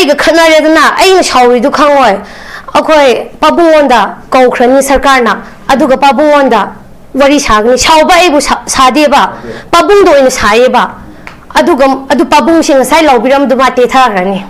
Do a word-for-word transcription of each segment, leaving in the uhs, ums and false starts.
ꯑꯩꯒ ꯈꯠꯅꯔꯦꯗꯅ, ꯑꯩꯅ ꯁꯥꯎꯔꯤꯗꯨ ꯈꯪꯉꯣꯏ꯫ ꯑꯩꯈꯣꯏ ꯄꯥꯕꯨꯡꯉꯣꯟꯗ ꯀꯧꯈ꯭ꯔꯅꯤ ꯁꯔꯀꯥꯔꯅ, ꯑꯗꯨꯒ ꯄꯥꯕꯨꯡꯉꯣꯟꯗ ꯋꯥꯔꯤ ꯁꯥꯒꯅꯤ꯫ ꯁꯥꯎꯕ ꯑꯩꯕꯨ ꯁꯥ-, ꯁꯥꯗꯦꯕ, ꯄꯥꯕꯨꯡꯗ ꯑꯣꯏꯅ ꯁꯥꯏꯌꯦꯕ꯫ ꯑꯗꯨꯒ ꯑꯗꯨ ꯄꯥꯕꯨꯡꯁꯦ ꯉꯁꯥꯏ ꯂꯥꯎꯕꯤꯔꯝꯗꯨ ꯃꯥ ꯇꯦꯊꯈ꯭ꯔꯅꯤ꯫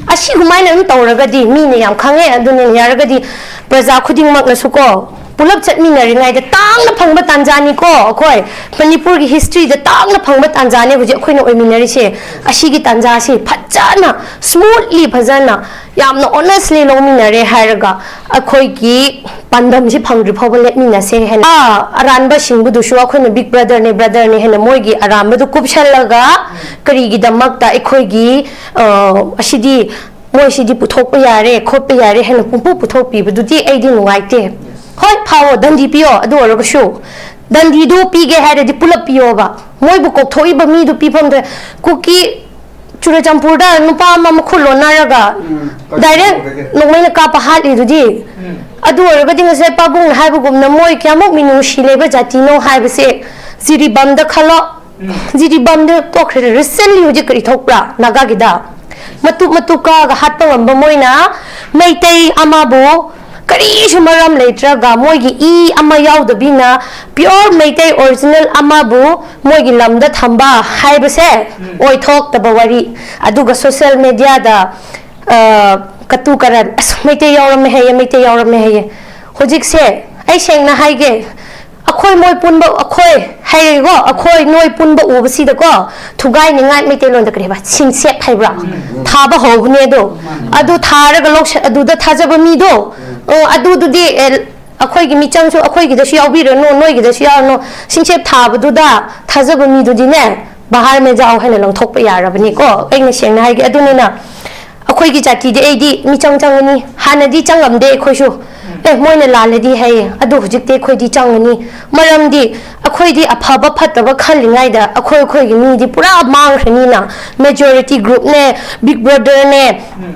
ꯑꯁꯤꯒꯨꯃꯥꯏꯅ ꯑꯗꯨꯝ ꯇꯧꯔꯒꯗꯤ ꯃꯤꯅ ꯌꯥꯝ ꯈꯪꯉꯦ꯫ ꯑꯗꯨꯅꯤꯅ ꯌꯥꯔꯒꯗꯤ ꯄ꯭ꯔꯖꯥ ꯈꯨꯗꯤꯡꯃꯛꯅꯁꯨ ꯀꯣ, ꯄꯨꯂꯞ ꯆꯠꯃꯤꯟꯅꯔꯤꯉꯩꯗ ꯇꯥꯡꯅ ꯐꯪꯕ ꯇꯥꯟꯖꯥꯅꯤꯀꯣ꯫ ꯑꯩꯈꯣꯏ ꯃꯅꯤꯄꯨꯔꯒꯤ historyꯗ ꯇꯥꯡꯅ ꯐꯪꯕ ꯇꯥꯟꯖꯥꯅꯦ ꯍꯧꯖꯤꯛ ꯑꯩꯈꯣꯏꯅ ꯑꯣꯏꯃꯤꯟꯅꯔꯤꯁꯦ꯫ ꯑꯁꯤꯒꯤ ꯇꯥꯟꯖꯥꯁꯤ ꯐꯖꯅ smoothly, ꯐꯖꯅ ꯌꯥꯝꯅ honestly ꯂꯧꯃꯤꯟꯅꯔꯦ ꯍꯥꯏꯔꯒ ꯑꯩꯈꯣꯏꯒꯤ ꯄꯥꯟꯗꯝꯁꯤ ꯐꯪꯗ꯭ꯔꯤ ꯐꯥꯎꯕ ꯂꯦꯞꯃꯤꯟꯅꯁꯦ ꯍꯥꯏꯅ꯫ ꯑꯥ, ꯑꯔꯥꯟꯕ ꯁꯤꯡꯕꯗꯨꯁꯨ ꯑꯩꯈꯣꯏꯅ big brotherꯅꯦ, brotherꯅꯦ ꯍꯥꯏꯅ ꯃꯣꯏꯒꯤ ꯑꯔꯥꯟꯕꯗꯨ ꯀꯨꯞꯁꯜꯂꯒ ꯀꯔꯤꯒꯤꯗꯃꯛꯇ ꯑꯩꯈꯣꯏꯒꯤ, ꯑ, ꯑꯁꯤꯗꯤ, ꯃꯣꯏꯁꯤꯗꯤ ꯄꯨꯊꯣꯛꯄ ꯌꯥꯔꯦ, ꯈꯣꯠꯄ ꯌꯥꯔꯦ ꯍꯥꯏꯅ ꯄꯨꯡꯄꯨ ꯄꯨꯊꯣꯛꯄꯤꯕꯗꯨꯗꯤ ꯑꯩꯗꯤ ꯅꯨꯡꯉꯥꯏꯇꯦ꯫ ꯍꯣꯏ, ꯐꯥꯎꯑꯣ, ꯗꯟꯗꯤ ꯄꯤꯌꯣ, ꯑꯗꯨ ꯑꯣꯏꯔꯒꯁꯨ ꯗꯟꯗꯤꯗꯨ ꯄꯤꯒꯦ ꯍꯥꯏꯔꯗꯤ ꯄꯨꯂꯞ ꯄꯤꯌꯣꯕ꯫ ꯃꯣꯏꯕꯨ ꯀꯣꯛꯊꯣꯛꯏꯕ ꯃꯤꯗꯨ ꯄꯤꯐꯝꯗ ꯀꯨꯀꯤ ꯆꯨꯔꯆꯥꯟꯄꯨꯔꯗ ꯅꯨꯄꯥ ꯑꯃ ꯃꯈꯨꯠ ꯂꯣꯟꯅꯔꯒ ꯎꯝ, direct ꯀꯛꯊꯠꯄꯒꯤ꯫ ꯅꯣꯡꯃꯩꯅ ꯀꯥꯞꯄ ꯍꯥꯠꯂꯤꯗꯨꯗꯤ꯫ ꯎꯝ꯫ ꯑꯗꯨ ꯑꯣꯏꯔꯒꯗꯤ ꯉꯁꯥꯏ ꯄꯥꯕꯨꯡꯅ ꯍꯥꯏꯕꯒꯨꯝꯅ ꯃꯣꯏ ꯀꯌꯥꯃꯨꯛ ꯃꯤꯅꯨꯡꯁꯤ ꯂꯩꯕ ꯖꯥꯇꯤꯅꯣ ꯍꯥꯏꯕꯁꯦ ꯖꯤꯔꯤꯕꯥꯝꯗ ꯈꯜꯂꯣ꯫ ꯎꯝ꯫ ꯖꯤꯔꯤꯕꯥꯝꯗ ꯇꯣꯛꯈ꯭ꯔꯦ꯫ Recently ꯍꯧꯖꯤꯛ ꯀꯔꯤ ꯊꯣꯛꯄ꯭ꯔꯥ ꯅꯥꯒꯥꯒꯤꯗ? ꯃꯇꯨꯞ ꯃꯇꯨꯞ ꯀꯥꯒ ꯍꯥꯠꯄ ꯉꯝꯕ ꯃꯣꯏꯅ ꯃꯩꯇꯩ ꯑꯃꯕꯨ ꯀꯔꯤꯁꯨ ꯃꯔꯝ ꯂꯩꯇ꯭ꯔꯒ ꯃꯣꯏꯒꯤ ꯏ ꯑꯃ ꯌꯥꯎꯗꯕꯤꯅ pure ꯃꯩꯇꯩ original ꯑꯃꯕꯨ ꯃꯣꯏꯒꯤ ꯂꯝꯗ ꯊꯝꯕ ꯍꯥꯏꯕꯁꯦ ꯎꯝ꯫ ꯑꯣꯏꯊꯣꯛꯇꯕ ꯋꯥꯔꯤ꯫ ꯑꯗꯨꯒ social mediaꯗ, ꯑ, ꯀꯇꯨ ꯀꯔꯟ, "ꯑꯁ, ꯃꯩꯇꯩ ꯌꯥꯎꯔꯝꯃꯦ ꯍꯥꯏꯌꯦ, ꯃꯩꯇꯩ ꯌꯥꯎꯔꯝꯃꯦ ꯍꯥꯏꯌꯦ"꯫ ꯍꯧꯖꯤꯛꯁꯦ ꯑꯩ ꯁꯦꯡꯅ ꯍꯥꯏꯒꯦ, ꯑꯩꯈꯣꯏ ꯃꯣꯏ ꯄꯨꯟꯕ, ꯑꯩꯈꯣꯏ ꯍꯥꯏꯔꯒꯦꯀꯣ, ꯑꯩꯈꯣꯏ ꯅꯣꯏ ꯄꯨꯟꯕ ꯎꯕꯁꯤꯗꯀꯣ, ꯊꯨꯒꯥꯏꯅꯤꯡꯉꯥꯏ ꯃꯩꯇꯩꯂꯣꯟꯗ ꯀꯔꯤ ꯍꯥꯏꯕ, ꯁꯤꯡꯁꯦꯞ ꯍꯥꯏꯕ꯭ꯔꯥ? ꯎꯝ꯫ ꯊꯥꯕ ꯍꯧꯕꯅꯦ ꯑꯗꯣ꯫ ꯃꯥꯅꯦ꯫ ꯑꯗꯨ ꯊꯥꯔꯒ ꯂꯧꯁ-, ꯑꯗꯨꯗ ꯊꯥꯖꯕ ꯃꯤꯗꯣ, ꯎꯝ꯫ ꯑꯣ, ꯑꯗꯨꯗꯨꯗꯤ, ꯑꯦ, ꯑꯩꯈꯣꯏꯒꯤ ꯃꯤꯆꯪꯁꯨ ꯑꯩꯈꯣꯏꯒꯤꯗꯁꯨ ꯌꯥꯎꯕꯤꯔꯅꯨ, ꯅꯣꯏꯒꯤꯗꯁꯨ ꯌꯥꯎꯔꯅꯨ, ꯁꯤꯡꯁꯦꯞ ꯊꯥꯕꯗꯨꯗ ꯊꯥꯖꯕ ꯃꯤꯗꯨꯗꯤꯅꯦ, ꯕꯍꯥꯔ ꯃꯦ ꯖꯥꯎ ꯍꯥꯏꯅ ꯂꯪꯊꯣꯛꯄ ꯌꯥꯔꯕꯅꯤꯀꯣ꯫ ꯑꯩꯅ ꯁꯦꯡꯅ ꯍꯥꯏꯒꯦ꯫ ꯑꯗꯨꯅꯤꯅ ꯑꯩꯈꯣꯏꯒꯤ ꯖꯥꯇꯤꯗꯤ ꯑꯩꯗꯤ ꯃꯤꯆꯪ ꯆꯪꯒꯅꯤ꯫ ꯍꯥꯟꯅꯗꯤ ꯆꯪꯉꯝꯗꯦ ꯑꯩꯈꯣꯏꯁꯨ꯫ ꯑꯦ, ꯃꯣꯏꯅ ꯂꯥꯜꯂꯗꯤ ꯍꯥꯏꯌꯦ, ꯑꯗꯣ ꯍꯧꯖꯤꯛꯇꯤ ꯑꯩꯈꯣꯏꯗꯤ ꯆꯪꯒꯅꯤ꯫ ꯃꯔꯝꯗꯤ ꯑꯩꯈꯣꯏꯗꯤ ꯑꯐꯕ ꯐꯠꯇꯕ ꯈꯜꯂꯤꯉꯩꯗ ꯑꯩꯈꯣꯏ ꯑꯩꯈꯣꯏꯒꯤ ꯃꯤꯗꯤ ꯄꯨꯔꯥ ꯃꯥꯡꯈ꯭ꯔꯅꯤꯅ꯫ Majority groupꯅꯦ, big brotherꯅꯦ, ꯎꯝ꯫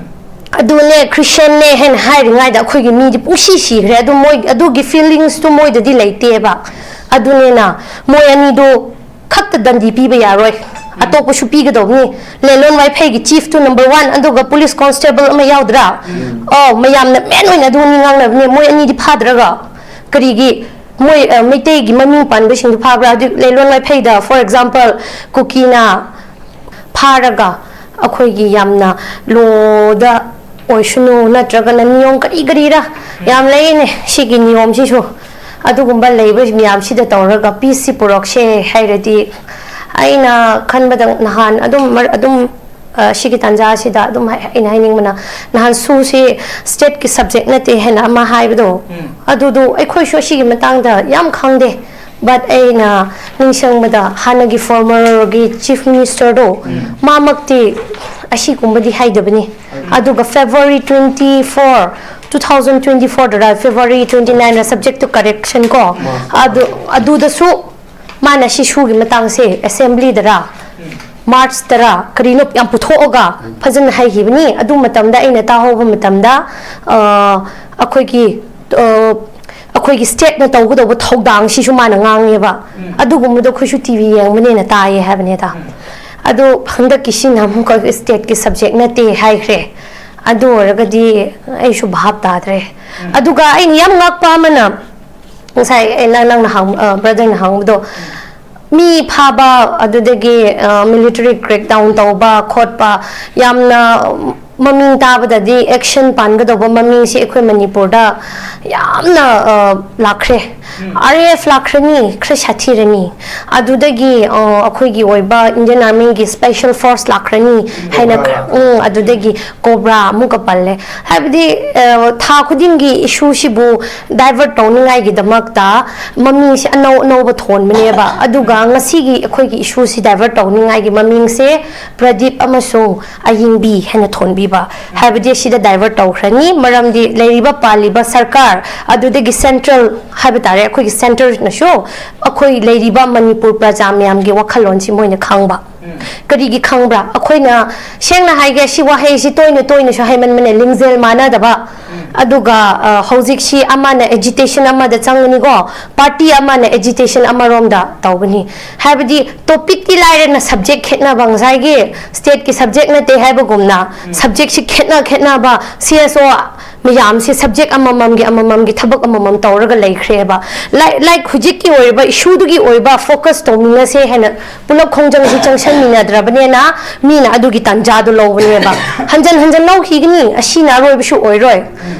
ꯑꯗꯨꯅꯦ, Christianꯅꯦ ꯍꯥꯏꯅ ꯍꯥꯏꯔꯤꯉꯩꯗ ꯑꯩꯈꯣꯏꯒꯤ ꯃꯤꯗꯤ ꯄꯨꯡꯁꯤ ꯁꯤꯈ꯭ꯔꯦ꯫ ꯑꯗꯨ ꯃꯣꯏ, ꯑꯗꯨꯒꯤ feelingsꯇꯨ ꯃꯣꯏꯗꯗꯤ ꯂꯩꯇꯦꯕ꯫ ꯑꯗꯨꯅꯤꯅ ꯃꯣꯏ ꯑꯅꯤꯗꯨ ꯈꯛꯇ ꯗꯟꯗꯤ ꯄꯤꯕ ꯌꯥꯔꯣꯏ꯫ ꯑꯇꯣꯞꯄꯁꯨ ꯄꯤꯒꯗꯧꯕꯅꯤ꯫ ꯂꯦꯂꯣꯟ ꯋꯥꯏꯐꯩꯒꯤ ꯆꯤꯐꯇꯨ ꯅꯝꯕꯔ ꯋꯥꯟ, ꯑꯗꯨꯒ ꯄꯨꯂꯤꯁ ꯀꯣꯟꯁꯇꯦꯕꯜ ꯑꯃ ꯌꯥꯎꯗ꯭ꯔꯥ? ꯑꯣ, ꯃꯌꯥꯝꯅ ꯃꯦꯟ ꯑꯣꯏꯅ ꯑꯗꯨ ꯑꯅꯤ ꯉꯥꯡꯅꯕꯅꯦ꯫ ꯃꯣꯏ ꯑꯅꯤꯗꯤ ꯐꯥꯗ꯭ꯔꯒ ꯀꯔꯤꯒꯤ ꯃꯣꯏ, ꯑ, ꯃꯩꯇꯩꯒꯤ ꯃꯃꯤꯡ ꯄꯥꯟꯕꯁꯤꯡꯗꯨ ꯐꯥꯕ꯭ꯔꯥ? ꯍꯧꯖꯤꯛ ꯂꯦꯂꯣꯟ ꯋꯥꯏꯐꯩꯗ, for example, ꯀꯨꯀꯤꯅ ꯐꯥꯔꯒ ꯑꯩꯈꯣꯏꯒꯤ ꯌꯥꯝꯅ ꯂꯣꯗ ꯑꯣꯏꯁꯅꯨ, ꯅꯠꯇ꯭ꯔꯒꯅ ꯅꯤꯌꯣꯝ ꯀꯔꯤ ꯀꯔꯤꯔ ꯌꯥꯝ ꯂꯩꯅꯦ ꯁꯤꯒꯤ ꯅꯤꯌꯣꯝꯁꯤꯁꯨ꯫ ꯑꯗꯨꯒꯨꯝꯕ ꯂꯩꯕ ꯃꯌꯥꯝꯁꯤꯗ ꯇꯧꯔꯒ ꯄꯤꯁꯁꯤ ꯄꯨꯔꯛꯁꯦ ꯍꯥꯏꯔꯗꯤ, ꯑꯩꯅ ꯈꯟꯕꯗ ꯅꯍꯥꯟ ꯑꯗꯨꯝ ꯃꯔ-, ꯑꯗꯨꯝ, ꯑ, ꯁꯤꯒꯤ ꯇꯥꯟꯖꯥꯁꯤꯗ ꯑꯗꯨꯝ ꯍꯥꯏ-, ꯑꯩꯅ ꯍꯥꯏꯅꯤꯡꯕꯅ, ꯅꯍꯥꯟ ꯁꯨꯁꯤ ꯁ꯭ꯇꯦꯠꯀꯤ ꯁꯕꯖꯦꯛ ꯅꯠꯇꯦ ꯍꯥꯏꯅ ꯑꯃ ꯍꯥꯏꯕꯗꯣ, ꯑꯗꯨꯗꯣ ꯑꯩꯈꯣꯏꯁꯨ ꯑꯁꯤꯒꯤ ꯃꯇꯥꯡꯗ ꯌꯥꯝ ꯈꯪꯗꯦ꯫ But ꯑꯩꯅ ꯅꯤꯡꯁꯤꯡꯕꯗ, ꯍꯥꯟꯅꯒꯤ ꯐꯣꯔꯃꯔꯒꯤ ꯆꯤꯐ ꯃꯤꯅꯤꯁꯇꯔꯗꯣ, ꯃꯥꯃꯛꯇꯤ ꯑꯁꯤꯒꯨꯝꯕꯗꯤ ꯍꯥꯏꯗꯕꯅꯤ꯫ ꯑꯗꯨꯒ February twenty four, two thousand twenty four ꯗꯔ, February twenty nine ꯔ subject to correction ꯀꯣ, ꯑꯗꯨ, ꯑꯗꯨꯗꯁꯨ ꯃꯥꯅ ꯁꯤꯁꯨꯒꯤ ꯃꯇꯥꯡꯁꯦ ꯑꯦꯁꯦꯝꯕ꯭ꯂꯤꯗꯔ ꯃꯥꯔꯆꯇꯔ ꯀꯔꯤꯅꯣ ꯌꯥꯝ ꯄꯨꯊꯣꯛꯑꯒ ꯐꯖꯅ ꯍꯥꯏꯈꯤꯕꯅꯤ꯫ ꯑꯗꯨ ꯃꯇꯝꯗ ꯑꯩꯅ ꯇꯥꯍꯧꯕ ꯃꯇꯝꯗ, ꯑ, ꯑꯩꯈꯣꯏꯒꯤ, ꯑ, ꯑꯩꯈꯣꯏꯒꯤ ꯁ꯭ꯇꯦꯠꯅ ꯇꯧꯒꯗꯧꯕ ꯊꯧꯗꯥꯡꯁꯤꯁꯨ ꯃꯥꯅ ꯉꯥꯡꯉꯦꯕ꯫ ꯑꯗꯨꯒꯨꯝꯕꯗꯣ ꯑꯩꯈꯣꯏꯁꯨ ꯇꯤ ꯚꯤ ꯌꯦꯡꯕꯅꯦꯅ ꯇꯥꯏꯌꯦ ꯍꯥꯏꯕꯅꯤꯗ꯫ ꯑꯗꯣ ꯍꯟꯗꯛꯀꯤꯁꯤꯅ ꯑꯃꯨꯛꯀ ꯁ꯭ꯇꯦꯠꯀꯤ ꯁꯕꯖꯦꯛ ꯅꯠꯇꯦ ꯍꯥꯏꯈ꯭ꯔꯦ꯫ ꯑꯗꯨ ꯑꯣꯏꯔꯒꯗꯤ ꯑꯩꯁꯨ ꯚꯥꯞ ꯇꯥꯗ꯭ꯔꯦ꯫ ꯑꯗꯨꯒ ꯑꯩꯅ ꯌꯥꯝ ꯉꯛꯄ ꯑꯃꯅ, ꯉꯁꯥꯏ ꯑꯩ ꯅꯪ, ꯅꯪꯅ ꯍꯪ-, ꯑ, ꯕ꯭ꯔꯗꯔꯅ ꯍꯪꯕꯗꯣ, ꯃꯤ ꯐꯥꯕ, ꯑꯗꯨꯗꯒꯤ, ꯑ, ꯃꯤꯂꯤꯇꯔꯤ ꯀ꯭ꯔꯦꯛꯗꯥꯎꯟ ꯇꯧꯕ ꯈꯣꯠꯄ, ꯌꯥꯝꯅ, ꯎꯝ, ꯃꯃꯤꯡ ꯇꯥꯕꯗꯗꯤ ꯑꯦꯛꯁꯟ ꯄꯥꯟꯒꯗꯧꯕ ꯃꯃꯤꯡꯁꯦ ꯑꯩꯈꯣꯏ ꯃꯅꯤꯄꯨꯔꯗ ꯌꯥꯝꯅ, ꯑ, ꯂꯥꯛꯈ꯭ꯔꯦ꯫ ꯑꯥꯔ ꯑꯦ ꯑꯦꯐ ꯂꯥꯛꯈ꯭ꯔꯅꯤ, ꯈꯔ ꯁꯥꯊꯤꯔꯅꯤ꯫ ꯑꯗꯨꯗꯒꯤ, ꯑ, ꯑꯩꯈꯣꯏꯒꯤ ꯑꯣꯏꯕ ꯏꯟꯗꯤꯌꯟ ꯑꯥꯔꯃꯤꯒꯤ ꯁ꯭ꯄꯦꯁꯦꯜ ꯐꯣꯔꯁ ꯂꯥꯛꯈ꯭ꯔꯅꯤ ꯍꯥꯏꯅ ꯈꯔ, ꯎꯝ, ꯑꯗꯨꯗꯒꯤ ꯀꯣꯕ꯭ꯔꯥ ꯑꯃꯨꯛꯀ ꯄꯜꯂꯦ꯫ ꯍꯥꯏꯕꯗꯤ, ꯑ, ꯊꯥ ꯈꯨꯗꯤꯡꯒꯤ ꯏꯁꯨꯁꯤꯕꯨ ꯗꯥꯏꯚꯔꯠ ꯇꯧꯅꯤꯡꯉꯥꯏꯒꯤꯗꯃꯛꯇ ꯃꯃꯤꯡꯁꯦ ꯑꯅꯧ ꯑꯅꯧꯕ ꯊꯣꯟꯕꯅꯦꯕ꯫ ꯑꯗꯨꯒ ꯉꯁꯤꯒꯤ ꯑꯩꯈꯣꯏꯒꯤ ꯏꯁꯨꯁꯤ ꯗꯥꯏꯚꯔꯠ ꯇꯧꯅꯤꯡꯉꯥꯏꯒꯤ ꯃꯃꯤꯡꯁꯦ ꯄ꯭ꯔꯗꯤꯞ ꯑꯃꯁꯨꯡ ꯑꯌꯤꯡꯕꯤ ꯍꯥꯏꯅ ꯊꯣꯟꯕꯤꯕ꯫ ꯍꯥꯏꯕꯗꯤ ꯑꯁꯤꯗ ꯗꯥꯏꯚꯔꯠ ꯇꯧꯈ꯭ꯔꯅꯤ, ꯃꯔꯝꯗꯤ ꯂꯩꯔꯤꯕ ꯄꯥꯜꯂꯤꯕ ꯁꯔꯀꯥꯔ, ꯑꯗꯨꯗꯒꯤ ꯁꯦꯟꯇ꯭ꯔꯦꯜ ꯍꯥꯏꯕ ꯇꯥꯔꯦ, ꯑꯩꯈꯣꯏꯒꯤ ꯁꯦꯟꯇꯔꯅꯁꯨ ꯑꯩꯈꯣꯏ ꯂꯩꯔꯤꯕ ꯃꯅꯤꯄꯨꯔ ꯄ꯭ꯔꯖꯥ ꯃꯌꯥꯝꯒꯤ ꯋꯥꯈꯜꯂꯣꯟꯁꯤ ꯃꯣꯏꯅ ꯈꯪꯕ꯫ ꯀꯔꯤꯒꯤ ꯈꯪꯕ꯭ꯔꯥ? ꯑꯩꯈꯣꯏꯅ, ꯁꯦꯡꯅ ꯍꯥꯏꯒꯦ, ꯁꯤ ꯋꯥꯍꯩꯁꯤ ꯇꯣꯏꯅ ꯇꯣꯏꯅꯁꯨ ꯍꯥꯏꯃꯟꯕꯅꯦ, ꯂꯤꯡꯖꯦꯜ ꯃꯥꯟꯅꯗꯕ꯫ ꯑꯗꯨꯒ ꯑ, ꯍꯧꯖꯤꯛꯁꯤ ꯑꯃꯅ ꯑꯦꯖꯤꯇꯦꯁꯟ ꯑꯃꯗ ꯆꯪꯒꯅꯤꯀꯣ, ꯄꯥꯔꯇꯤ ꯑꯃꯅ ꯑꯦꯖꯤꯇꯦꯁꯟ ꯑꯃꯔꯣꯝꯗ ꯇꯧꯒꯅꯤ꯫ ꯍꯥꯏꯕꯗꯤ ꯇꯣꯄꯤꯛꯇꯤ ꯂꯥꯏꯔꯅ ꯁꯕꯖꯦꯛ ꯈꯦꯠꯅꯕ, ꯉꯁꯥꯏꯒꯤ ꯁ꯭ꯇꯦꯠꯀꯤ ꯁꯕꯖꯦꯛ ꯅꯠꯇꯦ ꯍꯥꯏꯕꯒꯨꯝꯅ ꯁꯕꯖꯦꯛꯁꯤ ꯈꯦꯠꯅ ꯈꯦꯠꯅꯕ, ꯁꯤ ꯑꯦꯁ ꯑꯣ ꯃꯌꯥꯝꯁꯤ ꯁꯕꯖꯦꯛ ꯑꯃꯃꯝꯒꯤ ꯑꯃꯃꯝꯒꯤ ꯊꯕꯛ ꯑꯃꯃꯝ ꯇꯧꯔꯒ ꯂꯩꯈ꯭ꯔꯦꯕ꯫ ꯂꯥꯏꯛ ꯂꯥꯏꯛ ꯍꯧꯖꯤꯛꯀꯤ ꯑꯣꯏꯔꯤꯕ ꯏꯁꯨꯗꯨꯒꯤ ꯑꯣꯏꯕ ꯐꯣꯀꯁ ꯇꯧꯃꯤꯟꯅꯁꯦ ꯍꯥꯏꯅ ꯄꯨꯂꯞ ꯈꯣꯡꯖꯪꯁꯤ ꯆꯪꯁꯟꯃꯤꯟꯅꯗ꯭ꯔꯕꯅꯦꯅ ꯃꯤꯅ ꯑꯗꯨꯒꯤ ꯇꯥꯟꯖꯥꯗꯣ ꯂꯧꯕꯅꯦꯕ꯫ ꯍꯟꯖꯟ ꯍꯟꯖꯟ ꯂꯧꯈꯤꯒꯅꯤ, ꯑꯁꯤꯅ ꯑꯔꯣꯏꯕꯁꯨ ꯑꯣꯏꯔꯣꯏ꯫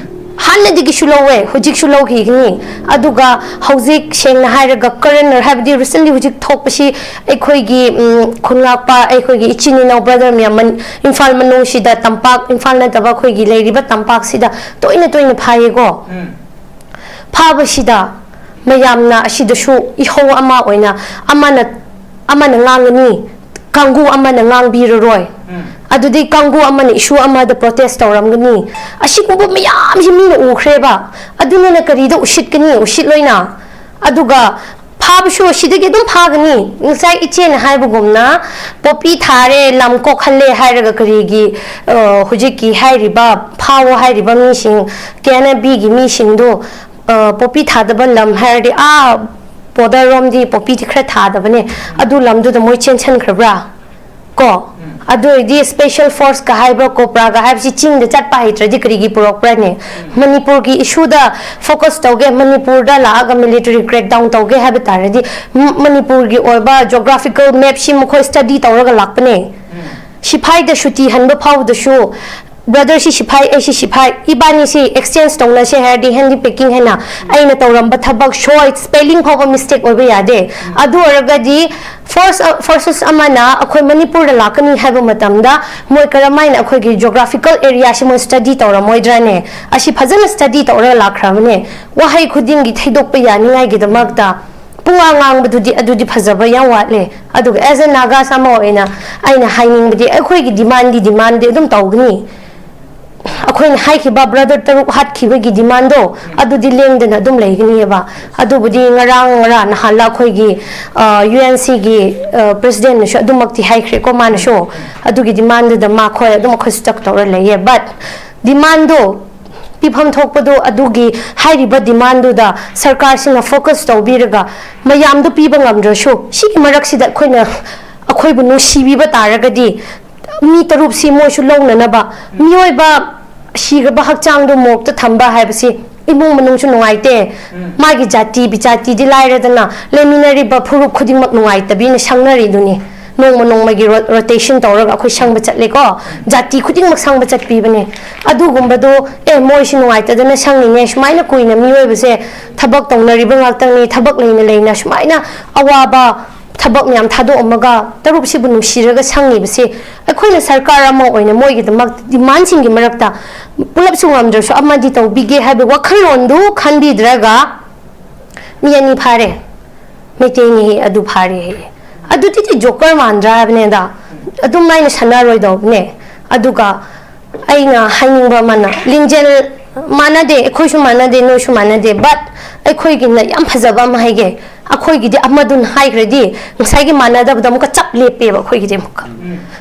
ꯍꯥꯟꯅꯗꯒꯤꯁꯨ ꯂꯧꯋꯦ, ꯍꯧꯖꯤꯛꯁꯨ ꯂꯧꯈꯤꯒꯅꯤ꯫ ꯑꯗꯨꯒ ꯍꯧꯖꯤꯛ ꯁꯦꯡꯅ ꯍꯥꯏꯔꯒ ꯀꯔꯦꯟ ꯍꯥꯏꯕꯗꯤ ꯔꯤꯁꯦꯟꯂꯤ ꯍꯧꯖꯤꯛ ꯊꯣꯛꯄꯁꯤ ꯑꯩꯈꯣꯏꯒꯤ ꯎꯝ, ꯈꯨꯟ ꯉꯥꯛꯄ ꯑꯩꯈꯣꯏꯒꯤ ꯏꯆꯤꯟ ꯏꯅꯥꯎ ꯕ꯭ꯔꯗꯔ ꯃꯌꯥꯝ ꯃꯟ- ꯏꯝꯐꯥꯜ ꯃꯅꯨꯡꯁꯤꯗ ꯇꯝꯄꯥꯛ, ꯏꯝꯐꯥꯜ ꯅꯠꯇꯕ ꯑꯩꯈꯣꯏꯒꯤ ꯂꯩꯔꯤꯕ ꯇꯝꯄꯥꯛꯁꯤꯗ ꯇꯣꯏꯅ ꯇꯣꯏꯅ ꯐꯥꯏꯌꯦꯀꯣ꯫ ꯐꯥꯕꯁꯤꯗ ꯃꯌꯥꯝꯅ ꯑꯁꯤꯗꯁꯨ ꯏꯍꯧ ꯑꯃ ꯑꯣꯏꯅ ꯑꯃꯅ ꯑꯃꯅ ꯉꯥꯡꯒꯅꯤ, ꯀꯥꯡꯕꯨ ꯑꯃꯅ ꯉꯥꯡꯕꯤꯔꯔꯣꯏ꯫ ꯑꯗꯨꯗꯤ ꯀꯥꯡꯕꯨ ꯑꯃꯅ ꯏꯁꯨ ꯑꯃꯗ ꯄ꯭ꯔꯣꯇꯦꯁ ꯇꯧꯔꯝꯒꯅꯤ꯫ ꯑꯁꯤꯒꯨꯝꯕ ꯃꯌꯥꯝꯁꯤ ꯃꯤꯅ ꯎꯈ꯭ꯔꯦꯕ꯫ ꯑꯗꯨꯅꯤꯅ ꯀꯔꯤꯗ ꯎꯁꯤꯠꯀꯅꯤ? ꯎꯁꯤꯠꯂꯣꯏꯅ꯫ ꯑꯗꯨꯒ ꯐꯥꯕꯁꯨ ꯑꯁꯤꯗꯒꯤ ꯑꯗꯨꯝ ꯐꯥꯒꯅꯤ꯫ ꯉꯁꯥꯏ ꯏꯆꯦꯅ ꯍꯥꯏꯕꯒꯨꯝꯅ ꯄꯣꯄꯤ ꯊꯥꯔꯦ, ꯂꯝ ꯀꯣꯛꯍꯜꯂꯦ ꯍꯥꯏꯔꯒ ꯀꯔꯤꯒꯤ ꯑ, ꯍꯧꯖꯤꯛꯀꯤ ꯍꯥꯏꯔꯤꯕ ꯐꯥꯎ ꯍꯥꯏꯔꯤꯕ ꯃꯤꯁꯤꯡ, ꯀꯦ ꯑꯦꯟ ꯑꯦꯐ ꯕꯤꯒꯤ ꯃꯤꯁꯤꯡꯗꯣ ꯑ, ꯄꯣꯄꯤ ꯊꯥꯗꯕ ꯂꯝ ꯍꯥꯏꯔꯗꯤ ꯑꯥ ꯕꯣꯔꯗꯔ ꯔꯣꯝꯗꯤ ꯄꯣꯄꯤꯗꯤ ꯈꯔ ꯊꯥꯗꯕꯅꯦ꯫ ꯑꯗꯨ ꯂꯝꯗꯨꯗ ꯃꯣꯏ ꯆꯦꯟꯁꯟꯈ꯭ꯔꯕ꯭ꯔꯥ? ꯀꯣ ꯑꯗꯨ ꯑꯣꯏꯔꯗꯤ ꯁ꯭ꯄꯦꯁꯦꯜ ꯐꯣꯔꯁꯀ ꯍꯥꯏꯕ꯭ꯔꯥ, ꯀꯣꯕ꯭ꯔꯥꯒ ꯍꯥꯏꯕꯁꯤ ꯆꯤꯡꯗ ꯆꯠꯄ ꯍꯩꯇ꯭ꯔꯗꯤ ꯀꯔꯤꯒꯤ ꯄꯨꯔꯛꯄ꯭ꯔꯥꯅꯦ? ꯃꯅꯤꯄꯨꯔꯒꯤ ꯏꯁꯨꯗ ꯐꯣꯀꯁ ꯇꯧꯒꯦ, ꯃꯅꯤꯄꯨꯔꯗ ꯂꯥꯛꯑꯒ ꯃꯤꯂꯤꯇꯔꯤ ꯀ꯭ꯔꯦꯛ ꯗꯥꯎꯟ ꯇꯧꯒꯦ ꯍꯥꯏꯕ ꯇꯥꯔꯗꯤ ꯃ- ꯃꯅꯤꯄꯨꯔꯒꯤ ꯑꯣꯏꯕ ꯖꯣꯒ꯭ꯔꯥꯐꯤꯀꯦꯜ ꯃꯦꯞꯁꯤ ꯃꯈꯣꯏ ꯁ꯭ꯇꯗꯤ ꯇꯧꯔꯒ ꯂꯥꯛꯄꯅꯦ꯫ ꯁꯤꯐꯥꯏꯗ ꯁꯨꯇꯤ ꯍꯟꯕ ꯐꯥꯎꯕꯗꯁꯨ ꯕ꯭ꯔꯗꯔꯁꯤ ꯁꯤꯐꯥꯏ, ꯑꯩꯁꯤ ꯁꯤꯐꯥꯏ, ꯏꯕꯥꯅꯤꯁꯤ ꯑꯦꯛꯁꯆꯦꯟꯖ ꯇꯧꯅꯁꯦ ꯍꯥꯏꯔꯗꯤ ꯍꯦꯟꯗꯤ ꯄꯦꯀꯤꯡ ꯍꯥꯏꯅ ꯑꯩꯅ ꯇꯧꯔꯝꯕ ꯊꯕꯛ ꯁꯣꯏ ꯁ꯭ꯄꯦꯂꯤꯡ ꯐꯥꯎꯕ ꯃꯤꯁꯇꯦꯛ ꯑꯣꯏꯕ ꯌꯥꯗꯦ꯫ ꯑꯗꯨ ꯑꯣꯏꯔꯒꯗꯤ ꯐꯣꯔꯁ ꯐꯣꯔꯁꯦꯁ ꯑꯃꯅ ꯑꯩꯈꯣꯏ ꯃꯅꯤꯄꯨꯔꯗ ꯂꯥꯛꯀꯅꯤ ꯍꯥꯏꯕ ꯃꯇꯝꯗ ꯃꯣꯏ ꯀꯔꯝꯍꯥꯏꯅ ꯑꯩꯈꯣꯏꯒꯤ ꯖꯣꯒ꯭ꯔꯥꯐꯤꯀꯦꯜ ꯑꯦꯔꯤꯌꯥꯁꯤ ꯃꯣꯏ ꯁ꯭ꯇꯗꯤ ꯇꯧꯔꯝꯃꯣꯏꯗ꯭ꯔꯥꯅꯦ? ꯑꯁꯤ ꯐꯖꯅ ꯁ꯭ꯇꯗꯤ ꯇꯧꯔꯒ ꯂꯥꯛꯈ꯭ꯔꯕꯅꯦ꯫ ꯋꯥꯍꯩ ꯈꯨꯗꯤꯡꯒꯤ ꯊꯩꯗꯣꯛꯄ ꯌꯥꯅꯤꯡꯉꯥꯏꯒꯤꯗꯃꯛꯇ ꯄꯨꯡꯉꯥꯡ ꯉꯥꯡꯕꯗꯨꯗꯤ ꯑꯗꯨꯗꯤ ꯐꯖꯕ ꯌꯥꯝ ꯋꯥꯠꯂꯦ꯫ ꯑꯗꯨꯒ ꯑꯦꯁ ꯑꯦ ꯅꯥꯒꯥꯁ ꯑꯃ ꯑꯣꯏꯅ ꯑꯩꯅ ꯍꯥꯏꯅꯤꯡꯕꯗꯤ ꯑꯩꯈꯣꯏꯒꯤ ꯗꯤꯃꯥꯟꯗꯤ ꯗꯤꯃꯥꯟꯗꯤ ꯑꯗꯨꯝ ꯇꯧꯒꯅꯤ꯫ ꯑꯩꯈꯣꯏꯅ ꯍꯥꯏꯈꯤꯕ ꯕ꯭ꯔꯗꯔ ꯇꯔꯨꯛ ꯍꯥꯠꯈꯤꯕꯒꯤ ꯗꯤꯃꯥꯟꯗꯣ ꯑꯗꯨꯗꯤ ꯂꯦꯡꯗꯅ ꯑꯗꯨꯝ ꯂꯩꯒꯅꯤꯑꯕ꯫ ꯑꯗꯨꯕꯨꯗꯤ ꯉꯔꯥꯡ ꯉꯔꯥꯡ ꯅꯍꯥꯟꯂ ꯑꯩꯈꯣꯏꯒꯤ ꯌꯨ ꯑꯦꯟ ꯁꯤꯒꯤ ꯄ꯭ꯔꯦꯁꯤꯗꯦꯟꯅꯁꯨ ꯑꯗꯨꯃꯛꯇꯤ ꯍꯥꯏꯈ꯭ꯔꯦꯀꯣ, ꯃꯥꯅꯁꯨ꯫ ꯑꯗꯨꯒꯤ ꯗꯤꯃꯥꯟꯗꯨꯗ ꯃꯈꯣꯏ ꯑꯗꯨꯝ ꯑꯩꯈꯣꯏ ꯁ꯭ꯇꯛ ꯇꯧꯔ ꯂꯩꯌꯦ꯫ ꯕꯠ ꯗꯤꯃꯥꯟꯗꯣ ꯄꯤꯐꯝ ꯊꯣꯛꯄꯗꯣ ꯑꯗꯨꯒꯤ ꯍꯥꯏꯔꯤꯕ ꯗꯤꯃꯥꯟꯗꯨꯗ ꯁꯔꯀꯥꯔꯁꯤꯅ ꯐꯣꯀꯁ ꯇꯧꯕꯤꯔꯒ ꯃꯌꯥꯝꯗꯨ ꯄꯤꯕ ꯉꯝꯗ꯭ꯔꯁꯨ, ꯁꯤꯒꯤ ꯃꯔꯛꯁꯤꯗ ꯑꯩꯈꯣꯏꯅ, ꯑꯩꯈꯣꯏꯕꯨ ꯅꯨꯡꯁꯤꯕꯤꯕ ꯇꯥꯔꯒꯗꯤ ꯃꯤ ꯇꯔꯨꯛꯁꯤ ꯃꯣꯏꯁꯨ ꯂꯧꯅꯅꯕ, ꯃꯤꯑꯣꯏꯕ ꯁꯤꯔꯕ ꯍꯛꯆꯥꯡꯗꯣ ꯃꯣꯔꯒꯇ ꯊꯝꯕ ꯍꯥꯏꯕꯁꯤ ꯏꯃꯨꯡ ꯃꯅꯨꯡꯁꯨ ꯅꯨꯡꯉꯥꯏꯇꯦ, ꯃꯥꯒꯤ ꯖꯥꯇꯤ ꯕꯤꯖꯥꯇꯤꯗꯤ ꯂꯥꯏꯔꯗꯅ ꯂꯩꯃꯤꯟꯅꯔꯤꯕ ꯐꯨꯔꯨꯞ ꯈꯨꯗꯤꯡꯃꯛ ꯅꯨꯡꯉꯥꯏꯇꯕꯤꯅ ꯁꯪꯅꯔꯤꯗꯨꯅꯤ꯫ ꯅꯣꯡꯃ ꯅꯣꯡꯃꯒꯤ ꯔꯣ-, ꯔꯣꯇꯦꯁꯟ ꯇꯧꯔꯒ ꯑꯩꯈꯣꯏ ꯁꯪꯕ ꯆꯠꯂꯦꯀꯣ, ꯖꯥꯇꯤ ꯈꯨꯗꯤꯡꯃꯛ ꯁꯪꯕ ꯆꯠꯄꯤꯕꯅꯦ꯫ ꯑꯗꯨꯒꯨꯝꯕꯗꯣ, ꯑꯦ, ꯃꯣꯏꯁꯤ ꯅꯨꯡꯉꯥꯏꯇꯗꯅ ꯁꯪꯉꯤꯅꯦ, ꯁꯨꯃꯥꯏꯅ ꯀꯨꯏꯅ ꯃꯤꯑꯣꯏꯕꯁꯦ ꯊꯕꯛ ꯇꯧꯅꯔꯤꯕ ꯉꯥꯛꯇꯪꯅꯤ, ꯊꯕꯛ ꯂꯩꯅ ꯂꯩꯅ ꯁꯨꯃꯥꯏꯅ ꯑꯋꯥꯕ ꯊꯕꯛ ꯃꯌꯥꯝ ꯊꯥꯗꯣꯛꯑꯝꯃꯒ ꯇꯔꯨꯞꯁꯤꯕꯨ ꯅꯨꯡꯁꯤꯔꯒ ꯁꯪꯉꯤꯕꯁꯤ, ꯑꯩꯈꯣꯏꯅ ꯁꯔꯀꯥꯔ ꯑꯃ ꯑꯣꯏꯅ ꯃꯣꯏꯒꯤꯗꯃꯛ ꯗꯤꯃꯥꯟꯁꯤꯡꯒꯤ ꯃꯔꯛꯇ ꯄꯨꯂꯞꯁꯨ ꯉꯝꯗ꯭ꯔꯁꯨ ꯑꯃꯗꯤ ꯇꯧꯕꯤꯒꯦ ꯍꯥꯏꯕ ꯋꯥꯈꯜꯂꯣꯟꯗꯨ ꯈꯟꯕꯤꯗ꯭ꯔꯒ ꯃꯤ ꯑꯅꯤ ꯐꯥꯔꯦ, ꯃꯩꯇꯩꯅꯤ ꯑꯗꯨ ꯐꯥꯔꯦ ꯍꯥꯏꯌꯦ꯫ ꯑꯗꯨꯗꯤ ꯖꯣꯀꯔ ꯃꯥꯟꯗ꯭ꯔꯥ ꯍꯥꯏꯕꯅꯦꯗ꯫ ꯑꯗꯨꯝ ꯑꯩꯅ ꯁꯥꯟꯅꯔꯣꯏꯗꯧꯕꯅꯦ꯫ ꯑꯗꯨꯒ ꯑꯩꯅ ꯍꯥꯏꯅꯤꯡꯕ ꯑꯃꯅ, ꯂꯤꯡꯖꯦꯜ ꯃꯥꯟꯅꯗꯦ, ꯑꯩꯈꯣꯏꯁꯨ ꯃꯥꯟꯅꯗꯦ, ꯅꯣꯏꯁꯨ ꯃꯥꯟꯅꯗꯦ, but ꯑꯩꯈꯣꯏꯒꯤꯅ ꯌꯥꯝ ꯐꯖꯕ ꯑꯃ ꯍꯥꯏꯒꯦ꯫ ꯑꯩꯈꯣꯏꯒꯤꯗꯤ ꯑꯃꯗꯨꯅ ꯍꯥꯏꯈ꯭ꯔꯗꯤ ꯉꯁꯥꯏꯒꯤ ꯃꯥꯟꯅꯗꯕꯗ ꯑꯃꯨꯛꯀ ꯆꯞ ꯂꯦꯞꯄꯦꯕ ꯑꯩꯈꯣꯏꯒꯤꯗꯤ ꯑꯃꯨꯛꯀ꯫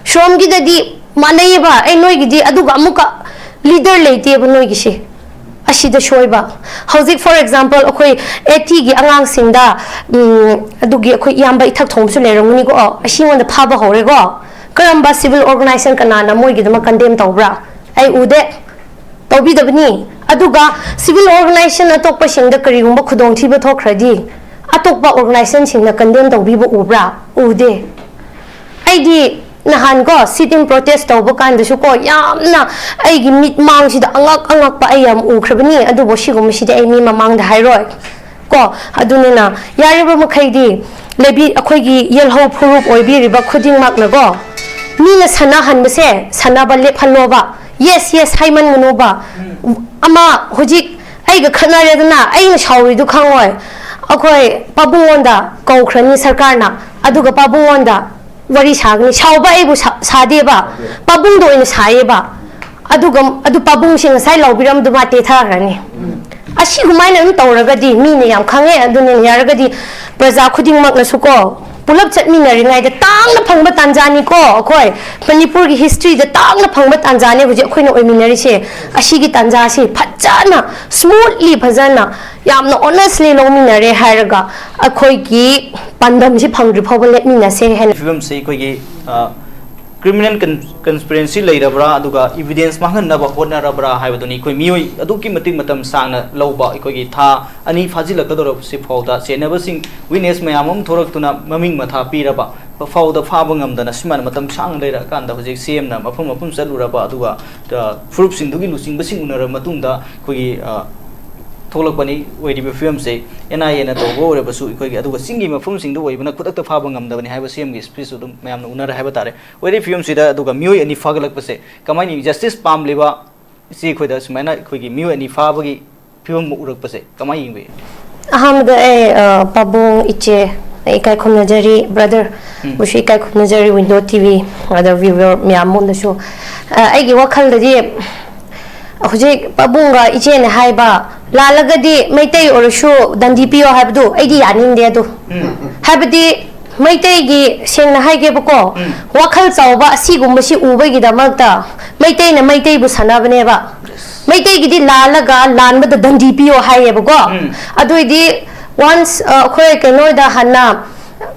ꯁꯣꯝꯒꯤꯗꯗꯤ ꯃꯥꯟꯅꯩꯌꯦꯕ, ꯑꯩ ꯅꯣꯏꯒꯤꯗꯤ, ꯑꯗꯨꯒ ꯑꯃꯨꯛꯀ ꯂꯤꯗꯔ ꯂꯩꯇꯦꯕ ꯅꯣꯏꯒꯤꯁꯦ꯫ ꯑꯁꯤꯗ ꯁꯣꯏꯕ꯫ ꯍꯧꯖꯤꯛ, for example, ꯑꯩꯈꯣꯏ ꯑꯦꯇꯤꯒꯤ ꯑꯉꯥꯡꯁꯤꯡꯗ, ꯎꯝ, ꯑꯗꯨꯒꯤ ꯑꯩꯈꯣꯏ ꯏꯌꯥꯝꯕ ꯏꯊꯛ ꯊꯣꯡꯕꯁꯨ ꯂꯩꯔꯝꯒꯅꯤꯀꯣ, ꯑꯁꯤꯉꯣꯟꯗ ꯐꯥꯕ ꯍꯧꯔꯦꯀꯣ꯫ ꯀꯔꯝꯕ civil organization ꯀꯅꯥꯅ ꯃꯣꯏꯒꯤꯗꯃꯛ condemn ꯇꯧꯕ꯭ꯔꯥ? ꯑꯩ ꯎꯗꯦ꯫ ꯇꯧꯕꯤꯗꯕꯅꯤ꯫ ꯑꯗꯨꯒ civil organization ꯑꯇꯣꯞꯄꯁꯤꯡꯗ ꯀꯔꯤꯒꯨꯝꯕ ꯈꯨꯗꯣꯡꯊꯤꯕ ꯊꯣꯛꯈ꯭ꯔꯗꯤ ꯑꯇꯣꯞꯄ organizationꯁꯤꯡꯅ condemn ꯇꯧꯕꯤꯕ ꯎꯕ꯭ꯔꯥ? ꯎꯗꯦ꯫ ꯑꯩꯗꯤ ꯅꯍꯥꯟ ꯀꯣ, sit-in protest ꯇꯧꯕ ꯀꯥꯟꯗꯁꯨ ꯀꯣ, ꯌꯥꯝꯅ ꯑꯩꯒꯤ ꯃꯤꯠ ꯃꯥꯡꯁꯤꯗ ꯑꯉꯛ ꯑꯉꯛꯄ ꯑꯩ ꯌꯥꯝ ꯎꯈ꯭ꯔꯕꯅꯤ, ꯑꯗꯨꯕꯨ ꯁꯤꯒꯨꯝꯕꯁꯤꯗꯤ ꯑꯩ ꯃꯤ ꯃꯃꯥꯡꯗ ꯍꯥꯏꯔꯣꯏ ꯀꯣ꯫ ꯑꯗꯨꯅꯤꯅ ꯌꯥꯔꯤꯕ ꯃꯈꯩꯗꯤ ꯂꯩꯕꯤ-, ꯑꯩꯈꯣꯏꯒꯤ ꯌꯦꯜꯍꯧ ꯐꯨꯔꯨꯞ ꯑꯣꯏꯕꯤꯔꯤꯕ ꯈꯨꯗꯤꯡꯃꯛꯅꯀꯣ, ꯃꯤꯅ ꯁꯥꯟꯅꯍꯟꯕꯁꯦ ꯁꯥꯟꯅꯕ ꯂꯦꯞꯍꯜꯂꯣꯕ꯫ Yes, yes ꯍꯥꯏꯃꯟꯒꯅꯣꯕ꯫ ꯑꯃ ꯍꯧꯖꯤꯛ ꯑꯩꯒ ꯈꯠꯅꯔꯦꯗꯅ, ꯑꯩꯅ ꯁꯥꯎꯔꯤꯗꯨ ꯈꯪꯉꯣꯏ꯫ ꯑꯩꯈꯣꯏ ꯄꯥꯕꯨꯡꯉꯣꯟꯗ ꯀꯧꯈ꯭ꯔꯅꯤ ꯁꯔꯀꯥꯔꯅ, ꯑꯗꯨꯒ ꯄꯥꯕꯨꯡꯉꯣꯟꯗ ꯋꯥꯔꯤ ꯁꯥꯒꯅꯤ꯫ ꯁꯥꯎꯕ ꯑꯩꯕꯨ ꯁꯥ-, ꯁꯥꯗꯦꯕ, ꯄꯥꯕꯨꯡꯗ ꯑꯣꯏꯅ ꯁꯥꯏꯌꯦꯕ꯫ ꯑꯗꯨꯒ ꯑꯗꯨ ꯄꯥꯕꯨꯡꯁꯦ ꯉꯁꯥꯏ ꯂꯥꯎꯕꯤꯔꯝꯗꯨ ꯃꯥ ꯇꯦꯊꯈ꯭ꯔꯅꯤ꯫ ꯑꯁꯤꯒꯨꯃꯥꯏꯅ ꯑꯗꯨꯝ ꯇꯧꯔꯒꯗꯤ ꯃꯤꯅ ꯌꯥꯝ ꯈꯪꯉꯦ꯫ ꯑꯗꯨꯅꯤꯅ ꯌꯥꯔꯒꯗꯤ ꯄ꯭ꯔꯖꯥ ꯈꯨꯗꯤꯡꯃꯛꯅꯁꯨ ꯀꯣ, ꯄꯨꯂꯞ ꯆꯠꯃꯤꯟꯅꯔꯤꯉꯩꯗ ꯇꯥꯡꯅ ꯐꯪꯕ ꯇꯥꯟꯖꯥꯅꯤꯀꯣ꯫ ꯑꯩꯈꯣꯏ ꯃꯅꯤꯄꯨꯔꯒꯤ ꯍꯤꯁꯇ꯭ꯔꯤꯗ ꯇꯥꯡꯅ ꯐꯪꯕ ꯇꯥꯟꯖꯥꯅꯦ ꯍꯧꯖꯤꯛ ꯑꯩꯈꯣꯏꯅ ꯑꯣꯏꯃꯤꯟꯅꯔꯤꯁꯦ꯫ ꯑꯁꯤꯒꯤ ꯇꯥꯟꯖꯥꯁꯤ ꯐꯖꯅ ꯁ꯭ꯃꯨꯠꯂꯤ, ꯐꯖꯅ ꯌꯥꯝꯅ ꯑꯣꯅꯦꯁꯂꯤ ꯂꯧꯃꯤꯟꯅꯔꯦ ꯍꯥꯏꯔꯒ ꯑꯩꯈꯣꯏꯒꯤ ꯄꯥꯟꯗꯝꯁꯤ ꯐꯪꯗ꯭ꯔꯤ ꯐꯥꯎꯕ ꯂꯦꯞꯃꯤꯟꯅꯁꯦ ꯍꯥꯏꯅ꯫ ꯐꯤꯕꯝꯁꯤ ꯑꯩꯈꯣꯏꯒꯤ ꯀ꯭ꯔꯤꯃꯤꯅꯦꯜ ꯀꯟꯁꯄꯤꯔꯦꯟꯁꯤ ꯂꯩꯔꯕ꯭ꯔꯥ, ꯑꯗꯨꯒ ꯏꯕꯤꯗꯦꯟꯁ ꯃꯥꯡꯍꯟꯅꯕ ꯍꯣꯠꯅꯔꯕ꯭ꯔꯥ ꯍꯥꯏꯕꯗꯨꯅꯤ꯫ ꯑꯩꯈꯣꯏ ꯃꯤꯑꯣꯏ ꯑꯗꯨꯛꯀꯤ ꯃꯇꯤꯛ ꯃꯇꯝ ꯁꯥꯡꯅ ꯂꯧꯕ, ꯑꯩꯈꯣꯏꯒꯤ ꯊꯥ ꯑꯅꯤ ꯐꯥꯖꯤꯜꯂꯛꯀꯗꯧꯔꯕꯁꯤ ꯐꯥꯎꯗ ꯆꯦꯟꯅꯕꯁꯤꯡ, ꯋꯤꯠꯅꯦꯁ ꯃꯌꯥꯝ ꯑꯃ ꯊꯣꯔꯛꯇꯨꯅ ꯃꯃꯤꯡ ꯃꯊꯥ ꯄꯤꯔꯕ ꯐꯥꯎꯗ ꯐꯥꯕ ꯉꯝꯗꯅ ꯁꯨꯃꯥꯏꯅ ꯃꯇꯝ ꯁꯥꯡꯅ ꯂꯩꯔꯛꯑꯀꯥꯟꯗ ꯍꯧꯖꯤꯛ ꯁꯤ ꯑꯦꯝꯅ ꯃꯐꯝ ꯃꯐꯝ ꯆꯠꯂꯨꯔꯕ, ꯑꯗꯨꯒ ꯄ꯭ꯔꯨꯐꯁꯤꯡꯗꯨꯒꯤ ꯂꯨꯆꯤꯡꯕꯁꯤꯡ ꯎꯅꯔꯕ ꯃꯇꯨꯡꯗ ꯑꯩꯈꯣꯏꯒꯤ ꯊꯣꯛꯂꯛꯄꯅꯤ꯫ ꯑꯣꯏꯔꯤꯕ ꯐꯤꯕꯝꯁꯦ ꯑꯦꯟ ꯑꯥꯏ ꯑꯦꯅ ꯇꯧꯕ ꯑꯣꯏꯔꯕꯁꯨ ꯑꯩꯈꯣꯏꯒꯤ, ꯑꯗꯨꯒ ꯆꯤꯡꯒꯤ ꯃꯐꯝꯁꯤꯡꯗ ꯑꯣꯏꯕꯅ ꯈꯨꯗꯛꯇ ꯐꯥꯕ ꯉꯝꯗꯕꯅꯤ ꯍꯥꯏꯕ ꯁꯤ ꯑꯦꯝꯒꯤ ꯁ꯭ꯄꯤꯁꯁꯨ ꯑꯗꯨꯝ ꯃꯌꯥꯝꯅ ꯎꯅꯔꯦ ꯍꯥꯏꯕ ꯇꯥꯔꯦ꯫ ꯑꯣꯏꯔꯤꯕ ꯐꯤꯕꯝꯁꯤꯗ ꯑꯗꯨꯒ ꯃꯤꯑꯣꯏ ꯑꯅꯤ ꯐꯥꯒꯠꯂꯛꯄꯁꯦ ꯀꯃꯥꯏꯅ ꯌꯦꯡꯉꯤ? ꯖꯁꯇꯤꯁ ꯄꯥꯝꯂꯤꯕ ꯏꯆꯦ ꯑꯩꯈꯣꯏꯗ ꯁꯨꯃꯥꯏꯅ ꯑꯩꯈꯣꯏꯒꯤ ꯃꯤꯑꯣꯏ ꯑꯅꯤ ꯐꯥꯕꯒꯤ ꯐꯤꯕꯝ ꯑꯃ ꯎꯔꯛꯄꯁꯦ ꯀꯃꯥꯏꯅ ꯌꯦꯡꯕꯤ? ꯑꯍꯥꯟꯕꯗ ꯑꯩ, ꯑ, ꯄꯥꯕꯨꯡ ꯏꯆꯦ, ꯑꯩ ꯏꯀꯥꯏ ꯈꯨꯝꯅꯖꯔꯤ, ꯕ꯭ꯔꯗꯔ꯫ ꯎꯝ꯫ ꯕꯨꯁꯨ ꯏꯀꯥꯏ ꯈꯨꯝꯅꯖꯔꯤ, ꯋꯤꯟꯗꯣ ꯇꯤ ꯚꯤ, ꯑꯗ ꯚ꯭ꯌꯨꯋꯔ ꯃꯌꯥꯝ ꯑꯃꯗꯁꯨ꯫ ꯑ, ꯑꯩꯒꯤ ꯋꯥꯈꯜꯗꯗꯤ ꯍꯧꯖꯤꯛ ꯄꯥꯕꯨꯡꯒ ꯏꯆꯦꯅ ꯍꯥꯏꯕ, "ꯂꯥꯜꯂꯒꯗꯤ ꯃꯩꯇꯩ ꯑꯣꯏꯔꯁꯨ ꯗꯟꯗꯤ ꯄꯤꯌꯣ" ꯍꯥꯏꯕꯗꯨ ꯑꯩꯗꯤ ꯌꯥꯅꯤꯡꯗꯦ꯫ ꯑꯗꯨ ꯎꯝ꯫ ꯍꯥꯏꯕꯗꯤ ꯃꯩꯇꯩꯒꯤ, ꯁꯦꯡꯅ ꯍꯥꯏꯒꯦꯕꯀꯣ, ꯎꯝ꯫ ꯋꯥꯈꯜ ꯆꯥꯎꯕ ꯑꯁꯤꯒꯨꯝꯕꯁꯤ ꯎꯕꯒꯤꯗꯃꯛꯇ ꯃꯩꯇꯩꯅ ꯃꯩꯇꯩꯕꯨ ꯁꯥꯟꯅꯕꯅꯦꯕ꯫ ꯃꯩꯇꯩꯒꯤꯗꯤ ꯂꯥꯜꯂꯒ ꯂꯥꯟꯕꯗ ꯗꯟꯗꯤ ꯄꯤꯌꯣ ꯍꯥꯏꯌꯦꯕꯀꯣ꯫ ꯎꯝ꯫ ꯑꯗꯨꯏꯗꯤ ꯋꯥꯟꯁ, ꯑ, ꯑꯩꯈꯣꯏ ꯀꯩꯅꯣꯗ ꯍꯥꯟꯅ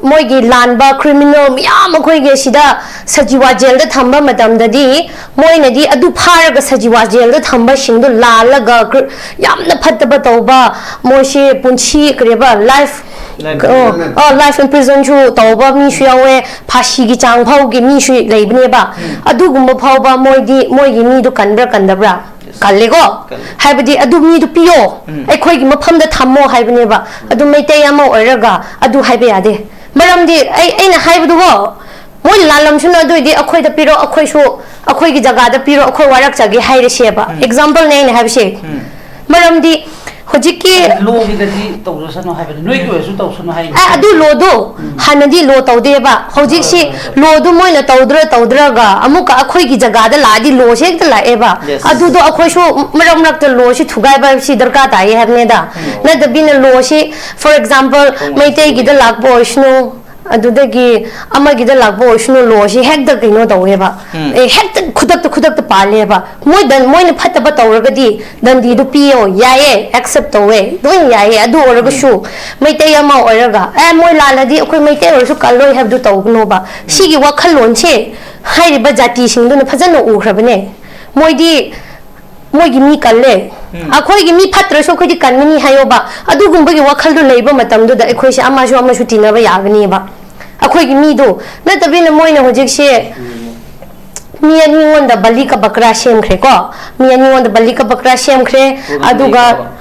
ꯃꯣꯏꯒꯤ ꯂꯥꯟꯕ ꯀ꯭ꯔꯤꯃꯤꯅꯦꯜ ꯃꯌꯥꯝ ꯑꯩꯈꯣꯏꯒꯤ ꯁꯤꯗ ꯁꯖꯤꯋꯥ ꯖꯦꯜꯗ ꯊꯝꯕ ꯃꯇꯝꯗꯗꯤ ꯃꯣꯏꯅꯗꯤ ꯑꯗꯨ ꯐꯥꯔꯒ ꯁꯖꯤꯋꯥ ꯖꯦꯜꯗ ꯊꯝꯕꯁꯤꯡꯗꯣ ꯂꯥꯜꯂꯒ ꯀ꯭ꯔ-, ꯌꯥꯝꯅ ꯐꯠꯇꯕ ꯇꯧꯕ, ꯃꯣꯏꯁꯦ ꯄꯨꯟꯁꯤ ꯀꯔꯤꯕ ꯂꯥꯏꯐ, Life ꯑꯣ, imprisonment. ꯑꯣ, ꯂꯥꯏꯐ ꯏꯝꯄ꯭ꯔꯤꯖꯟꯁꯨ ꯇꯧꯕ ꯃꯤꯁꯨ ꯌꯥꯎꯋꯦ, ꯐꯥꯁꯤꯒꯤ ꯆꯥꯡ ꯐꯥꯎꯒꯤ ꯃꯤꯁꯨ ꯂꯩꯕꯅꯦꯕ꯫ ꯎꯝ꯫ ꯑꯗꯨꯒꯨꯝꯕ ꯐꯥꯎꯕ ꯃꯣꯏꯗꯤ, ꯃꯣꯏꯒꯤ ꯃꯤꯗꯨ ꯀꯟꯕ꯭ꯔꯥ ꯀꯟꯗꯕ꯭ꯔꯥ? ꯀꯜꯂꯦꯀꯣ? ꯀꯜꯂꯦ꯫ ꯍꯥꯏꯕꯗꯤ ꯑꯗꯨ ꯃꯤꯗꯨ ꯄꯤꯌꯣ, ꯎꯝ꯫ ꯑꯩꯈꯣꯏꯒꯤ ꯃꯐꯝꯗ ꯊꯝꯃꯣ ꯍꯥꯏꯕꯅꯦꯕ꯫ ꯑꯗꯨ ꯃꯩꯇꯩ ꯑꯃ ꯑꯣꯏꯔꯒ ꯑꯗꯨ ꯍꯥꯏꯕ ꯌꯥꯗꯦ꯫ ꯃꯔꯝꯗꯤ ꯑꯩ, ꯑꯩꯅ ꯍꯥꯏꯕꯗꯨꯀꯣ, ꯃꯣꯏꯅ ꯂꯥꯜꯂꯝꯁꯅꯨ, ꯑꯗꯨ ꯑꯣꯏꯗꯤ ꯑꯩꯈꯣꯏꯗ ꯄꯤꯔꯣ, ꯑꯩꯈꯣꯏꯁꯨ ꯑꯩꯈꯣꯏꯒꯤ ꯖꯒꯥꯗ ꯄꯤꯔꯣ, ꯑꯩꯈꯣꯏ ꯋꯥꯔꯛꯆꯒꯦ ꯍꯥꯏꯔꯁꯦꯕ꯫ ꯎꯝ꯫ ꯑꯦꯛꯖꯥꯝꯄꯜꯅꯦ ꯑꯩꯅ ꯍꯥꯏꯕꯁꯦ꯫ ꯎꯝ꯫ ꯃꯔꯝꯗꯤ ꯍꯧꯖꯤꯛꯀꯤ ꯂꯣꯒꯤꯗꯗꯤ ꯇꯧꯖꯁꯅꯨ ꯍꯥꯏꯕꯅꯤ, ꯅꯣꯏꯒꯤ ꯑꯣꯏꯔꯁꯨ ꯇꯧꯁꯅꯨ ꯍꯥꯏꯅꯤ꯫ ꯑꯦ, ꯑꯗꯨ ꯂꯣꯗꯣ ꯍꯥꯟꯅꯗꯤ ꯂꯣ ꯇꯧꯗꯦꯕ, ꯍꯧꯖꯤꯛꯁꯤ ꯂꯣꯗꯨ ꯃꯣꯏꯅ ꯇꯧꯗ꯭ꯔ ꯇꯧꯗ꯭ꯔꯒ ꯑꯃꯨꯛꯀ ꯑꯩꯈꯣꯏꯒꯤ ꯖꯒꯥꯗ ꯂꯥꯛꯑꯗꯤ ꯂꯣꯁꯦ ꯍꯦꯛꯇ ꯂꯥꯛꯑꯦꯕ꯫ Yes. ꯑꯗꯨꯗꯣ ꯑꯩꯈꯣꯏꯁꯨ ꯃꯔꯛ ꯃꯔꯛꯇ ꯂꯣꯁꯤ ꯊꯨꯒꯥꯏꯕ ꯍꯥꯏꯕꯁꯤ ꯗꯔꯀꯥꯔ ꯇꯥꯏꯌꯦ ꯍꯥꯏꯕꯅꯦꯗ꯫ ꯅꯠꯇꯕꯤꯅ ꯂꯣꯁꯤ, for example, ꯃꯩꯇꯩꯒꯤꯗ ꯂꯥꯛꯄ ꯑꯣꯏꯁꯅꯨ, ꯑꯗꯨꯗꯒꯤ ꯑꯃꯒꯤꯗ ꯂꯥꯛꯄ ꯑꯣꯏꯁꯅꯨ, ꯂꯣꯁꯤ ꯍꯦꯛꯇ ꯀꯩꯅꯣ ꯇꯧꯋꯦꯕ꯫ ꯎꯝ꯫ ꯑꯦ, ꯍꯦꯛꯇ ꯈꯨꯗꯛꯇ ꯈꯨꯗꯛꯇ ꯄꯥꯜꯂꯦꯕ꯫ ꯃꯣꯏ ꯗꯟ-, ꯃꯣꯏꯅ ꯐꯠꯇꯕ ꯇꯧꯔꯒꯗꯤ ꯗꯟꯗꯤꯗꯨ ꯄꯤꯌꯣ, ꯌꯥꯏꯌꯦ, ꯑꯦꯛꯁꯦꯞ ꯇꯧꯋꯦ, ꯂꯣꯏꯅ ꯌꯥꯏꯌꯦ꯫ ꯑꯗꯨ ꯑꯣꯏꯔꯒꯁꯨ ꯎꯝ꯫ ꯃꯩꯇꯩ ꯑꯃ ꯑꯣꯏꯔꯒ, "ꯑꯦ, ꯃꯣꯏ ꯂꯥꯜꯂꯗꯤ ꯑꯩꯈꯣꯏ ꯃꯩꯇꯩ ꯑꯣꯏꯔꯁꯨ ꯀꯜꯂꯣꯏ" ꯍꯥꯏꯕꯗꯨ ꯇꯧꯒꯅꯣꯕ꯫ ꯎꯝ꯫ ꯁꯤꯒꯤ ꯋꯥꯈꯜꯂꯣꯟꯁꯦ ꯍꯥꯏꯔꯤꯕ ꯖꯥꯇꯤꯁꯤꯡꯗꯨꯅ ꯐꯖꯅ ꯎꯈ꯭ꯔꯕꯅꯦ꯫ ꯃꯣꯏꯗꯤ ꯃꯣꯏꯒꯤ ꯃꯤ ꯀꯜꯂꯦ꯫ ꯎꯝ꯫ ꯑꯩꯈꯣꯏꯒꯤ ꯃꯤ ꯐꯠꯇ꯭ꯔꯁꯨ ꯑꯩꯈꯣꯏꯗꯤ ꯀꯟꯒꯅꯤ ꯍꯥꯏꯌꯣꯕ꯫ ꯑꯗꯨꯒꯨꯝꯕꯒꯤ ꯋꯥꯈꯜꯗꯣ ꯂꯩꯕ ꯃꯇꯝꯗꯨꯗ ꯑꯩꯈꯣꯏꯁꯦ ꯑꯃꯁꯨ ꯑꯃꯁꯨ ꯇꯤꯟꯅꯕ ꯌꯥꯒꯅꯤꯕ꯫ ꯑꯩꯈꯣꯏꯒꯤ ꯃꯤꯗꯣ ꯅꯠꯇꯕꯤꯅ ꯃꯣꯏꯅ ꯍꯧꯖꯤꯛꯁꯦ ꯃꯤ ꯑꯅꯤꯉꯣꯟꯗ ꯕꯂꯤ ꯀ ꯕꯀ꯭ꯔꯥ ꯁꯦꯝꯈ꯭ꯔꯦꯀꯣ꯫ ꯃꯤ ꯑꯅꯤꯉꯣꯟꯗ ꯕꯂꯤ ꯀ ꯕꯀ꯭ꯔꯥ ꯁꯦꯝꯈ꯭ꯔꯦ꯫ ꯑꯗꯨꯒ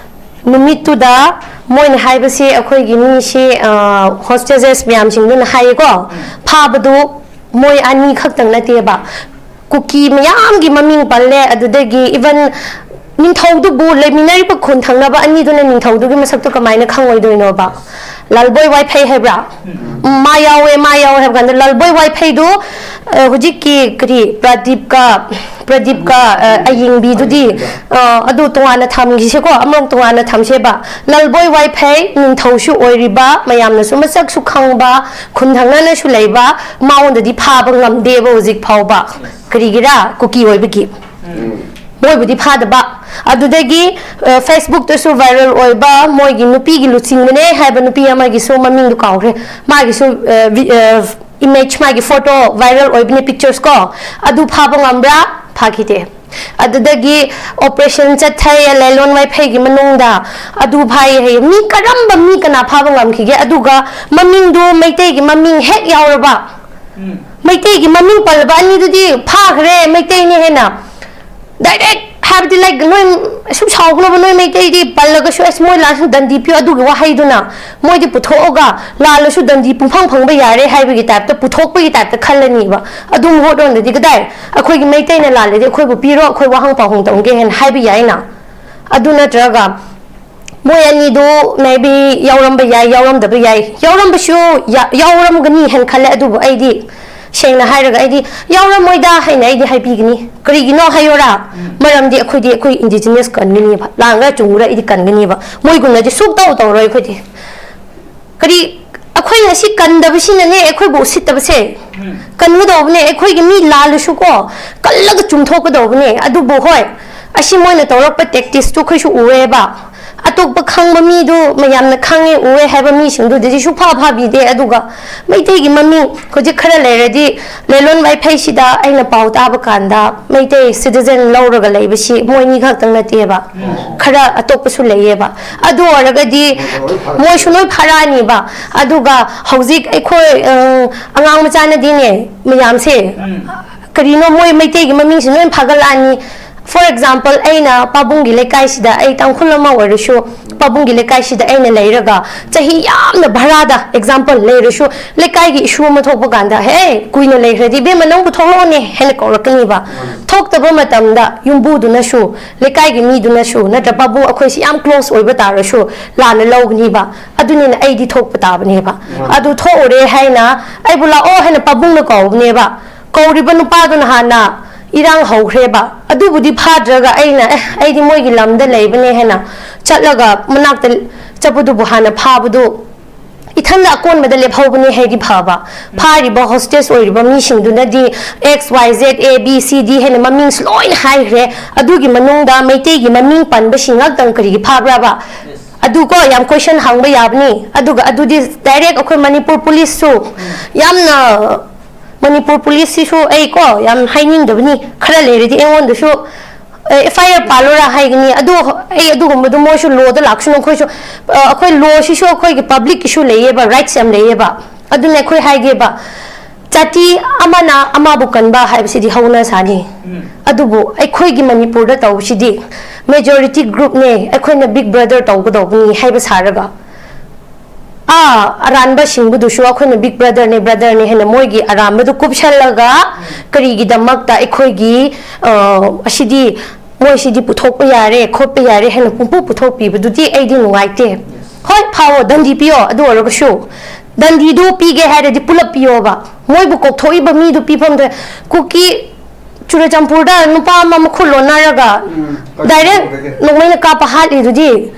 ꯅꯨꯃꯤꯠꯇꯨꯗ ꯃꯣꯏꯅ ꯍꯥꯏꯕꯁꯤ ꯑꯩꯈꯣꯏꯒꯤ ꯃꯤꯁꯤ, ꯑ, ꯍꯣꯁꯇꯦꯖꯦꯁ ꯃꯌꯥꯝꯁꯤꯡꯗꯨꯅ ꯍꯥꯏꯌꯦꯀꯣ꯫ ꯎꯝ꯫ ꯐꯥꯕꯗꯨ ꯃꯣꯏ ꯑꯅꯤ ꯈꯛꯇꯪ ꯅꯠꯇꯦꯕ꯫ ꯀꯨꯀꯤ ꯃꯌꯥꯝꯒꯤ ꯃꯃꯤꯡ ꯄꯜꯂꯦ, ꯑꯗꯨꯗꯒꯤ even ꯅꯤꯡꯊꯧꯗꯨꯕꯨ ꯂꯩꯃꯤꯟꯅꯔꯤꯕ ꯈꯨꯟ ꯊꯪꯅꯕ ꯑꯅꯤꯗꯨꯅ ꯅꯤꯡꯊꯧꯗꯨꯒꯤ ꯃꯁꯛꯇꯨ ꯀꯃꯥꯏꯅ ꯈꯪꯉꯣꯏꯗꯣꯏꯅꯣꯕ? ꯂꯥꯜꯕꯣꯏ ꯋꯥꯏꯐꯩ ꯍꯥꯏꯕ꯭ꯔꯥ? ꯎꯝ꯫ ꯎꯝ, ꯃꯥ ꯌꯥꯎꯋꯦ, ꯃꯥ ꯌꯥꯎꯋꯦ ꯍꯥꯏꯕ ꯀꯥꯟꯗ ꯂꯥꯜꯕꯣꯏ ꯋꯥꯏꯐꯩꯗꯨ, ꯑ, ꯍꯧꯖꯤꯛꯀꯤ ꯀꯔꯤ ꯄ꯭ꯔꯗꯤꯞꯀ, ꯄ꯭ꯔꯗꯤꯞꯀ, ꯑ, ꯑꯌꯤꯡꯕꯤꯗꯨꯗꯤ, ꯑ, ꯑꯗꯨ ꯇꯣꯉꯥꯟꯅ ꯊꯝꯈꯤꯁꯦꯀꯣ, ꯑꯃꯔꯣꯝ ꯇꯣꯉꯥꯟꯅ ꯊꯝꯁꯦꯕ꯫ ꯂꯥꯜꯕꯣꯏ ꯋꯥꯏꯐꯩ ꯅꯤꯡꯊꯧꯁꯨ ꯑꯣꯏꯔꯤꯕ, ꯃꯌꯥꯝꯅꯁꯨ ꯃꯁꯛꯁꯨ ꯈꯪꯕ, ꯈꯨꯟ ꯊꯪꯅꯅꯁꯨ ꯂꯩꯕ, ꯃꯉꯣꯟꯗꯗꯤ ꯐꯥꯕ ꯉꯝꯗꯦꯕ ꯍꯧꯖꯤꯛ ꯐꯥꯎꯕ꯫ ꯀꯔꯤꯒꯤꯔꯥ? ꯀꯨꯀꯤ ꯑꯣꯏꯕꯒꯤ꯫ ꯎꯝ꯫ ꯃꯣꯏꯕꯨꯗꯤ ꯐꯥꯗꯕ꯫ ꯑꯗꯨꯗꯒꯤ, ꯑ, Facebook-ꯇꯁꯨ viral ꯑꯣꯏꯕ ꯃꯣꯏꯒꯤ ꯅꯨꯄꯤꯒꯤ ꯂꯨꯆꯤꯡꯕꯅꯦ ꯍꯥꯏꯕ ꯅꯨꯄꯤ ꯑꯃꯒꯤꯁꯨ ꯃꯃꯤꯡꯗꯨ ꯀꯥꯎꯈ꯭ꯔꯦ꯫ ꯃꯥꯒꯤꯁꯨ, ꯑ, vi-, ꯑ, image, ꯃꯥꯒꯤ photo viral ꯑꯣꯏꯕꯅꯦ, pictures ꯀꯣ꯫ ꯑꯗꯨ ꯐꯥꯕ ꯉꯝꯕ꯭ꯔꯥ? ꯐꯥꯈꯤꯗꯦ꯫ ꯑꯗꯨꯗꯒꯤ operation ꯆꯠꯊꯩ ꯂꯦꯂꯣꯟ ꯋꯥꯏꯐꯩꯒꯤ ꯃꯅꯨꯡꯗ꯫ ꯑꯗꯨ ꯐꯥꯏ ꯍꯥꯏꯌꯦ꯫ ꯃꯤ ꯀꯔꯝꯕ ꯃꯤ ꯀꯅꯥ ꯐꯥꯕ ꯉꯝꯈꯤꯒꯦ? ꯑꯗꯨꯒ ꯃꯃꯤꯡꯗꯨ ꯃꯩꯇꯩꯒꯤ ꯃꯃꯤꯡ ꯍꯦꯛ ꯌꯥꯎꯔꯕ, ꯎꯝ꯫ ꯃꯩꯇꯩꯒꯤ ꯃꯃꯤꯡ ꯄꯜꯂꯕ ꯑꯅꯤꯗꯨꯗꯤ ꯐꯥꯈ꯭ꯔꯦ, ꯃꯩꯇꯩꯅꯦ ꯍꯦꯟꯅ꯫ Direct ꯍꯥꯏꯕꯗꯤ, like, ꯅꯣꯏ ꯁꯨꯝ ꯁꯥꯎꯒꯅꯣꯕ, ꯅꯣꯏ ꯃꯩꯇꯩꯗꯤ ꯄꯜꯂꯒꯁꯨ, "ꯑꯁ, ꯃꯣꯏ ꯂꯥꯟꯁꯨ ꯗꯟꯗꯤ ꯄꯤꯌꯨ", ꯑꯗꯨꯒꯤ ꯋꯥꯍꯩꯗꯨꯅ ꯃꯣꯏꯗꯤ ꯄꯨꯊꯣꯛꯑꯒ, "ꯂꯥꯜꯂꯁꯨ ꯗꯟꯗꯤ ꯄꯨꯡꯐꯪ ꯐꯪꯕ ꯌꯥꯔꯦ" ꯍꯥꯏꯕꯒꯤ type-ꯇ, ꯄꯨꯊꯣꯛꯄꯒꯤ type-ꯇ ꯈꯜꯂꯅꯤꯕ꯫ ꯑꯗꯨ ꯃꯍꯨꯠꯂꯣꯝꯗꯗꯤ ꯀꯗꯥꯏ, "ꯑꯩꯈꯣꯏꯒꯤ ꯃꯩꯇꯩꯅ ꯂꯥꯜꯂꯗꯤ ꯑꯩꯈꯣꯏꯕꯨ ꯄꯤꯔꯣ, ꯑꯩꯈꯣꯏ ꯋꯥꯍꯪ ꯄꯥꯎꯍꯪ ꯇꯧꯒꯦ" ꯍꯥꯏꯅ ꯍꯥꯏꯕ ꯌꯥꯏꯅ꯫ ꯑꯗꯨ ꯅꯠꯇ꯭ꯔꯒ ꯃꯣꯏ ꯑꯅꯤꯗꯨ maybe ꯌꯥꯎꯔꯝꯕ ꯌꯥꯏ, ꯌꯥꯎꯔꯝꯗꯕ ꯌꯥꯏ꯫ ꯌꯥꯎꯔꯝꯕꯁꯨ ꯌꯥ-, ꯌꯥꯎꯔꯝꯒꯅꯤ ꯍꯥꯏꯅ ꯈꯜꯂꯦ, ꯑꯗꯨꯕꯨ ꯑꯩꯗꯤ ꯁꯦꯡꯅ ꯍꯥꯏꯔꯒ ꯑꯩꯗꯤ ꯌꯥꯎꯔꯝꯃꯣꯏꯗ ꯍꯥꯏꯅ ꯑꯩꯗꯤ ꯍꯥꯏꯕꯤꯒꯅꯤ꯫ ꯀꯔꯤꯒꯤꯅꯣ ꯍꯥꯏꯌꯣꯔꯥ? ꯎꯝ꯫ ꯃꯔꯝꯗꯤ ꯑꯩꯈꯣꯏꯗꯤ ꯑꯩꯈꯣꯏ indigenous ꯀꯟꯒꯅꯤꯕ꯫ ꯂꯥꯟꯒ ꯆꯨꯝꯒ꯭ꯔꯥ ꯑꯩꯗꯤ ꯀꯟꯒꯅꯤꯕ꯫ ꯃꯣꯏꯒꯨꯝꯅꯗꯤ ꯁꯨꯛꯇꯧ ꯇꯧꯔꯣꯏ ꯑꯩꯈꯣꯏꯗꯤ꯫ ꯀꯔꯤ ꯑꯩꯈꯣꯏꯅ ꯁꯤ ꯀꯟꯗꯕꯁꯤꯅꯅꯦ ꯑꯩꯈꯣꯏꯕꯨ ꯎꯁꯤꯠꯇꯕꯁꯦ꯫ ꯀꯟꯒꯗꯧꯕꯅꯦ, ꯑꯩꯈꯣꯏꯒꯤ ꯃꯤ ꯂꯥꯜꯂꯁꯨꯀꯣ, ꯀꯜꯂꯒ ꯆꯨꯝꯊꯣꯛꯀꯗꯧꯕꯅꯦ꯫ ꯑꯗꯨꯕꯨ ꯍꯣꯏ, ꯑꯁꯤ ꯃꯣꯏꯅ ꯇꯧꯔꯛꯄ tacticsꯇꯨ ꯑꯩꯈꯣꯏꯁꯨ ꯎꯑꯦꯕ꯫ ꯑꯇꯣꯞꯄ ꯈꯪꯕ ꯃꯤꯗꯨ ꯃꯌꯥꯝꯅ ꯈꯪꯉꯦ, ꯎꯑꯦ ꯍꯥꯏꯕ ꯃꯤꯁꯤꯡꯗꯨꯗꯗꯤ ꯁꯨꯡꯐꯥ ꯐꯥꯕꯤꯗꯦ꯫ ꯑꯗꯨꯒ ꯃꯩꯇꯩꯒꯤ ꯃꯃꯤꯡ ꯍꯧꯖꯤꯛ ꯈꯔ ꯂꯩꯔꯗꯤ ꯂꯦꯂꯣꯟ ꯋꯥꯏꯐꯩꯁꯤꯗ ꯑꯩꯅ ꯄꯥꯎ ꯇꯥꯕ ꯀꯥꯟꯗ ꯃꯩꯇꯩ citizen ꯂꯧꯔꯒ ꯂꯩꯕꯁꯤ ꯃꯣꯏꯅꯤ ꯈꯛꯇꯪ ꯅꯠꯇꯦꯕ, ꯈꯔ ꯑꯇꯣꯞꯄꯁꯨ ꯂꯩꯌꯦꯕ꯫ ꯑꯗꯨ ꯑꯣꯏꯔꯒꯗꯤ ꯃꯣꯏꯁꯨ ꯂꯣꯏ ꯐꯥꯔꯛꯑꯅꯤꯕ꯫ ꯑꯗꯨꯒ ꯍꯧꯖꯤꯛ ꯑꯩꯈꯣꯏ, ꯑ, ꯑꯉꯥꯡ ꯃꯆꯥꯅꯗꯤꯅꯦ ꯃꯌꯥꯝꯁꯦ, ꯀꯔꯤꯅꯣ ꯃꯣꯏ ꯃꯩꯇꯩꯒꯤ ꯃꯃꯤꯡꯁꯤ ꯂꯣꯏ ꯐꯥꯒꯠꯂꯛꯑꯅꯤ꯫ For example, ꯑꯩꯅ ꯄꯥꯕꯨꯡꯒꯤ ꯂꯩꯀꯥꯏꯁꯤꯗ, ꯑꯩ ꯇꯥꯡꯈꯨꯜ ꯑꯃ ꯑꯣꯏꯔꯁꯨ, ꯄꯥꯕꯨꯡꯒꯤ ꯂꯩꯀꯥꯏꯁꯤꯗ ꯑꯩꯅ ꯂꯩꯔꯒ ꯆꯍꯤ ꯌꯥꯝꯅ ꯚꯔꯥꯗ, example, ꯂꯩꯔꯁꯨ, ꯂꯩꯀꯥꯏꯒꯤ issue ꯑꯃ ꯊꯣꯛꯄ ꯀꯥꯟꯗ, "ꯍꯦ, ꯀꯨꯏꯅ ꯂꯩꯈ꯭ꯔꯗꯤ ꯏꯕꯦꯝꯃ ꯅꯪꯕꯨ ꯊꯣꯛꯂꯛꯑꯣꯅꯦ" ꯍꯥꯏꯅ ꯀꯧꯔꯛꯀꯅꯤꯕ꯫ ꯊꯣꯛꯇꯕ ꯃꯇꯝꯗ ꯌꯨꯝꯕꯨꯗꯨꯅꯁꯨ, ꯂꯩꯀꯥꯏꯒꯤ ꯃꯤꯗꯨꯅꯁꯨ, ꯅꯠꯇ꯭ꯔ ꯄꯥꯕꯨꯡ ꯑꯩꯈꯣꯏꯁꯤ ꯌꯥꯝ close ꯑꯣꯏꯕ ꯇꯥꯔꯁꯨ ꯂꯥꯟꯅ ꯂꯧꯒꯅꯤꯕ꯫ ꯑꯗꯨꯅꯤꯅ ꯑꯩꯗꯤ ꯊꯣꯛꯄ ꯇꯥꯕꯅꯦꯕ꯫ ꯑꯗꯨ ꯊꯣꯛꯎꯔꯦ ꯍꯥꯏꯅ ꯑꯩꯕꯨ ꯂꯥꯛꯑꯣ ꯍꯥꯏꯅ ꯄꯥꯕꯨꯡꯅ ꯀꯧꯕꯅꯦꯕ꯫ ꯀꯧꯔꯤꯕ ꯅꯨꯄꯥꯗꯨꯅ ꯍꯥꯟꯅ ꯏꯔꯥꯡ ꯍꯧꯈ꯭ꯔꯦꯕ꯫ ꯑꯗꯨꯕꯨꯗꯤ ꯐꯥꯗ꯭ꯔꯒ ꯑꯩꯅ, "ꯑꯦ, ꯑꯩꯗꯤ ꯃꯣꯏꯒꯤ ꯂꯝꯗ ꯂꯩꯕꯅꯦ" ꯍꯥꯏꯅ ꯆꯠꯂꯒ ꯃꯅꯥꯛꯇ ꯆꯠꯄꯗꯨꯕꯨ ꯍꯥꯟꯅ ꯐꯥꯕꯗꯨ ꯏꯊꯟꯗ ꯑꯀꯣꯟꯕꯗ ꯂꯦꯞꯍꯧꯕꯅꯦ ꯍꯥꯏꯗꯤ ꯐꯕ꯫ ꯐꯥꯔꯤꯕ hostage ꯑꯣꯏꯔꯤꯕ ꯃꯤꯁꯤꯡꯗꯨꯅꯗꯤ X, Y, Z, A, B, C, D ꯍꯥꯏꯅ ꯃꯃꯤꯡꯁꯨ ꯂꯣꯏꯅ ꯍꯥꯏꯈ꯭ꯔꯦ꯫ ꯑꯗꯨꯒꯤ ꯃꯅꯨꯡꯗ ꯃꯩꯇꯩꯒꯤ ꯃꯃꯤꯡ ꯄꯟꯕꯁꯤꯡ ꯉꯥꯛꯇꯪ ꯀꯔꯤꯒꯤ ꯐꯥꯕ꯭ꯔꯕ? ꯑꯗꯨ ꯀꯣ, ꯌꯥꯝ question ꯍꯪꯕ ꯌꯥꯕꯅꯤ꯫ ꯑꯗꯨꯒ ꯑꯗꯨꯗꯤ direct ꯑꯩꯈꯣꯏ ꯃꯅꯤꯄꯨꯔ policeꯁꯨ ꯌꯥꯝꯅ, ꯃꯅꯤꯄꯨꯔ policeꯁꯤꯁꯨ ꯑꯩ ꯀꯣ ꯌꯥꯝ ꯍꯥꯏꯅꯤꯡꯗꯕꯅꯤ, ꯈꯔ ꯂꯩꯔꯗꯤ ꯑꯩꯉꯣꯟꯗꯁꯨ, ꯑꯦ, F I R ꯄꯥꯜꯂꯣꯔꯥ ꯍꯥꯏꯒꯅꯤ꯫ ꯑꯗꯨ ꯑꯩ ꯑꯗꯨꯒꯨꯝꯕꯗꯨ ꯃꯣꯏꯁꯨ lawꯗ ꯂꯥꯛꯁꯅꯨ, ꯑꯩꯈꯣꯏꯁꯨ, ꯑ, ꯑꯩꯈꯣꯏ lawꯁꯤꯁꯨ ꯑꯩꯈꯣꯏꯒꯤ publicꯀꯤꯁꯨ ꯂꯩꯌꯦꯕ, rights ꯌꯥꯝ ꯂꯩꯌꯦꯕ꯫ ꯑꯗꯨꯅ ꯑꯩꯈꯣꯏ ꯍꯥꯏꯒꯦꯕ, ꯖꯥꯇꯤ ꯑꯃꯅ ꯑꯃꯕꯨ ꯀꯟꯕ ꯍꯥꯏꯕꯁꯤꯗꯤ ꯍꯧꯅ ꯁꯥꯅꯤ꯫ ꯑꯗꯨꯕꯨ ꯑꯩꯈꯣꯏꯒꯤ ꯃꯅꯤꯄꯨꯔꯗ ꯇꯧꯕꯁꯤꯗꯤ majority groupꯅꯦ, ꯑꯩꯈꯣꯏꯅ big brother ꯇꯧꯒꯗꯧꯕꯅꯤ ꯍꯥꯏꯕ ꯁꯥꯔꯒ, ꯑꯥ, ꯑꯔꯥꯟꯕ ꯁꯤꯡꯕꯗꯨꯁꯨ ꯑꯩꯈꯣꯏꯅ big brotherꯅꯦ, brotherꯅꯦ ꯍꯥꯏꯅ ꯃꯣꯏꯒꯤ ꯑꯔꯥꯟꯕꯗꯨ ꯀꯨꯞꯁꯜꯂꯒ, ꯀꯔꯤꯒꯤꯗꯃꯛꯇ ꯑꯩꯈꯣꯏꯒꯤ, ꯑ, ꯑꯁꯤꯗꯤ, ꯃꯣꯏꯁꯤꯗꯤ ꯄꯨꯊꯣꯛꯄ ꯌꯥꯔꯦ, ꯈꯣꯠꯄ ꯌꯥꯔꯦ ꯍꯥꯏꯅ ꯄꯨꯡꯄꯨ ꯄꯨꯊꯣꯛꯄꯤꯕꯗꯨꯗꯤ ꯑꯩꯗꯤ ꯅꯨꯡꯉꯥꯏꯇꯦ꯫ ꯍꯣꯏ, ꯐꯥꯎꯑꯣ, ꯗꯟꯗꯤ ꯄꯤꯌꯣ, ꯑꯗꯨ ꯑꯣꯏꯔꯒꯁꯨ ꯗꯟꯗꯤꯗꯨ ꯄꯤꯒꯦ ꯍꯥꯏꯔꯗꯤ ꯄꯨꯂꯞ ꯄꯤꯌꯣꯕ꯫ ꯃꯣꯏꯕꯨ ꯀꯣꯛꯊꯣꯛꯏꯕ ꯃꯤꯗꯨ ꯄꯤꯐꯝꯗ, ꯀꯨꯀꯤ ꯆꯨꯔꯆꯥꯟꯄꯨꯔꯗ ꯅꯨꯄꯥ ꯑꯃ ꯃꯈꯨꯠ ꯂꯣꯟꯅꯔꯒ direct ꯅꯣꯡꯃꯩꯅ ꯀꯥꯞꯄ ꯍꯥꯠꯂꯤꯗꯨꯗꯤ꯫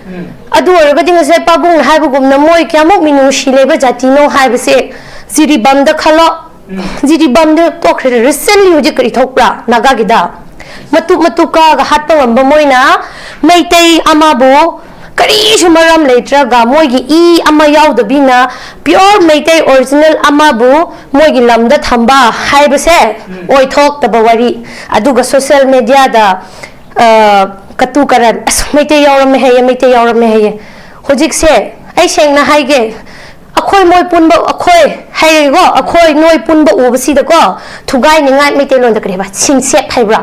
ꯑꯗꯨ ꯑꯣꯏꯔꯒꯗꯤ ꯉꯁꯥꯏ ꯄꯥꯕꯨꯡꯅ ꯍꯥꯏꯕꯒꯨꯝꯅ ꯃꯣꯏ ꯀꯌꯥꯃꯨꯛ ꯃꯤꯅꯨꯡꯁꯤ ꯂꯩꯕ ꯖꯥꯇꯤꯅꯣ ꯍꯥꯏꯕꯁꯦ ꯖꯤꯔꯤꯕꯥꯝꯗ ꯈꯜꯂꯣ꯫ ꯖꯤꯔꯤꯕꯥꯝꯗ ꯇꯣꯛꯈ꯭ꯔꯦ, recently ꯍꯧꯖꯤꯛ ꯀꯔꯤ ꯊꯣꯛꯄ꯭ꯔꯥ ꯅꯥꯒꯥꯒꯤꯗ? ꯃꯇꯨꯞ ꯃꯇꯨꯞ ꯀꯛꯑꯒ ꯍꯥꯠꯄ ꯉꯝꯕ ꯃꯣꯏꯅ ꯃꯩꯇꯩ ꯑꯃꯕꯨ ꯀꯔꯤꯁꯨ ꯃꯔꯝ ꯂꯩꯇ꯭ꯔꯒ ꯃꯣꯏꯒꯤ ꯏ ꯑꯃ ꯌꯥꯎꯗꯕꯤꯅ pure ꯃꯩꯇꯩ original ꯑꯃꯕꯨ ꯃꯣꯏꯒꯤ ꯂꯝꯗ ꯊꯝꯕ ꯍꯥꯏꯕꯁꯦ ꯑꯣꯏꯊꯣꯛꯇꯕ ꯋꯥꯔꯤ꯫ ꯑꯗꯨꯒ social mediaꯗ, ꯑ, ꯀꯇꯨ ꯀꯔꯟ, "ꯑꯁ, ꯃꯩꯇꯩ ꯌꯥꯎꯔꯝꯃꯦ ꯍꯥꯏꯌꯦ, ꯃꯩꯇꯩ ꯌꯥꯎꯔꯝꯃꯦ ꯍꯥꯏꯌꯦ"꯫ ꯍꯧꯖꯤꯛꯁꯦ ꯑꯩ ꯁꯦꯡꯅ ꯍꯥꯏꯒꯦ, ꯑꯩꯈꯣꯏ ꯃꯣꯏ ꯄꯨꯟꯕ, ꯑꯩꯈꯣꯏ ꯍꯥꯏꯔꯒꯦꯀꯣ, ꯑꯩꯈꯣꯏ ꯅꯣꯏ ꯄꯨꯟꯕ ꯎꯕꯁꯤꯗꯀꯣ, ꯊꯨꯒꯥꯏꯅꯤꯡꯉꯥꯏ ꯃꯩꯇꯩꯂꯣꯟꯗ ꯀꯔꯤ ꯍꯥꯏꯕ, ꯁꯤꯡꯆꯦꯞ ꯍꯥꯏꯕ꯭ꯔꯥ?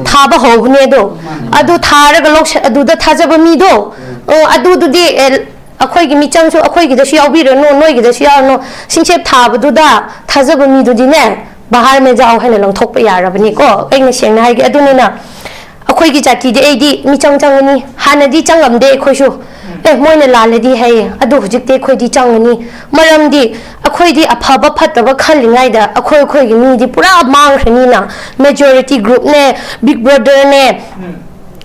ꯊꯥꯕ ꯍꯧꯕꯅꯦ ꯑꯗꯣ꯫ ꯑꯗꯨ ꯊꯥꯔꯒ ꯂꯧꯁ-, ꯑꯗꯨꯗ ꯊꯥꯖꯕ ꯃꯤꯗꯣ, ꯑ, ꯑꯗꯨꯗꯨꯗꯤ, ꯑꯦ, ꯑꯩꯈꯣꯏꯒꯤ ꯃꯤꯆꯪꯁꯨ ꯑꯩꯈꯣꯏꯒꯤꯗꯁꯨ ꯌꯥꯎꯕꯤꯔꯅꯨ, ꯅꯣꯏꯒꯤꯗꯁꯨ ꯌꯥꯎꯔꯅꯨ꯫ ꯁꯤꯡꯆꯦꯞ ꯊꯥꯕꯗꯨꯗ ꯊꯥꯖꯕ ꯃꯤꯗꯨꯗꯤꯅꯦ, ꯕꯍꯥꯔ ꯃꯦ ꯖꯥꯎ ꯍꯥꯏꯅ ꯂꯪꯊꯣꯛꯄ ꯌꯥꯔꯕꯅꯤꯀꯣ, ꯑꯩꯅ ꯁꯦꯡꯅ ꯍꯥꯏꯒꯦ꯫ ꯑꯗꯨꯅꯤꯅ ꯑꯩꯈꯣꯏꯒꯤ ꯖꯥꯇꯤꯗꯤ ꯑꯩꯗꯤ ꯃꯤꯆꯪ ꯆꯪꯒꯅꯤ, ꯍꯥꯟꯅꯗꯤ ꯆꯪꯉꯝꯗꯦ ꯑꯩꯈꯣꯏꯁꯨ꯫ ꯑꯦ, ꯃꯣꯏꯅ ꯂꯥꯜꯂꯗꯤ ꯍꯥꯏꯌꯦ, ꯑꯗꯨ ꯍꯧꯖꯤꯛꯇꯤ ꯑꯩꯈꯣꯏꯗꯤ ꯆꯪꯒꯅꯤ꯫ ꯃꯔꯝꯗꯤ ꯑꯩꯈꯣꯏꯗꯤ ꯑꯐꯕ ꯐꯠꯇꯕ ꯈꯜꯂꯤꯉꯩꯗ ꯑꯩꯈꯣꯏ ꯑꯩꯈꯣꯏꯒꯤ ꯃꯤꯗꯤ ꯄꯨꯔꯥ ꯃꯥꯡꯈ꯭ꯔꯅꯤꯅ꯫ Majority groupꯅꯦ, Big Brotherꯅꯦ,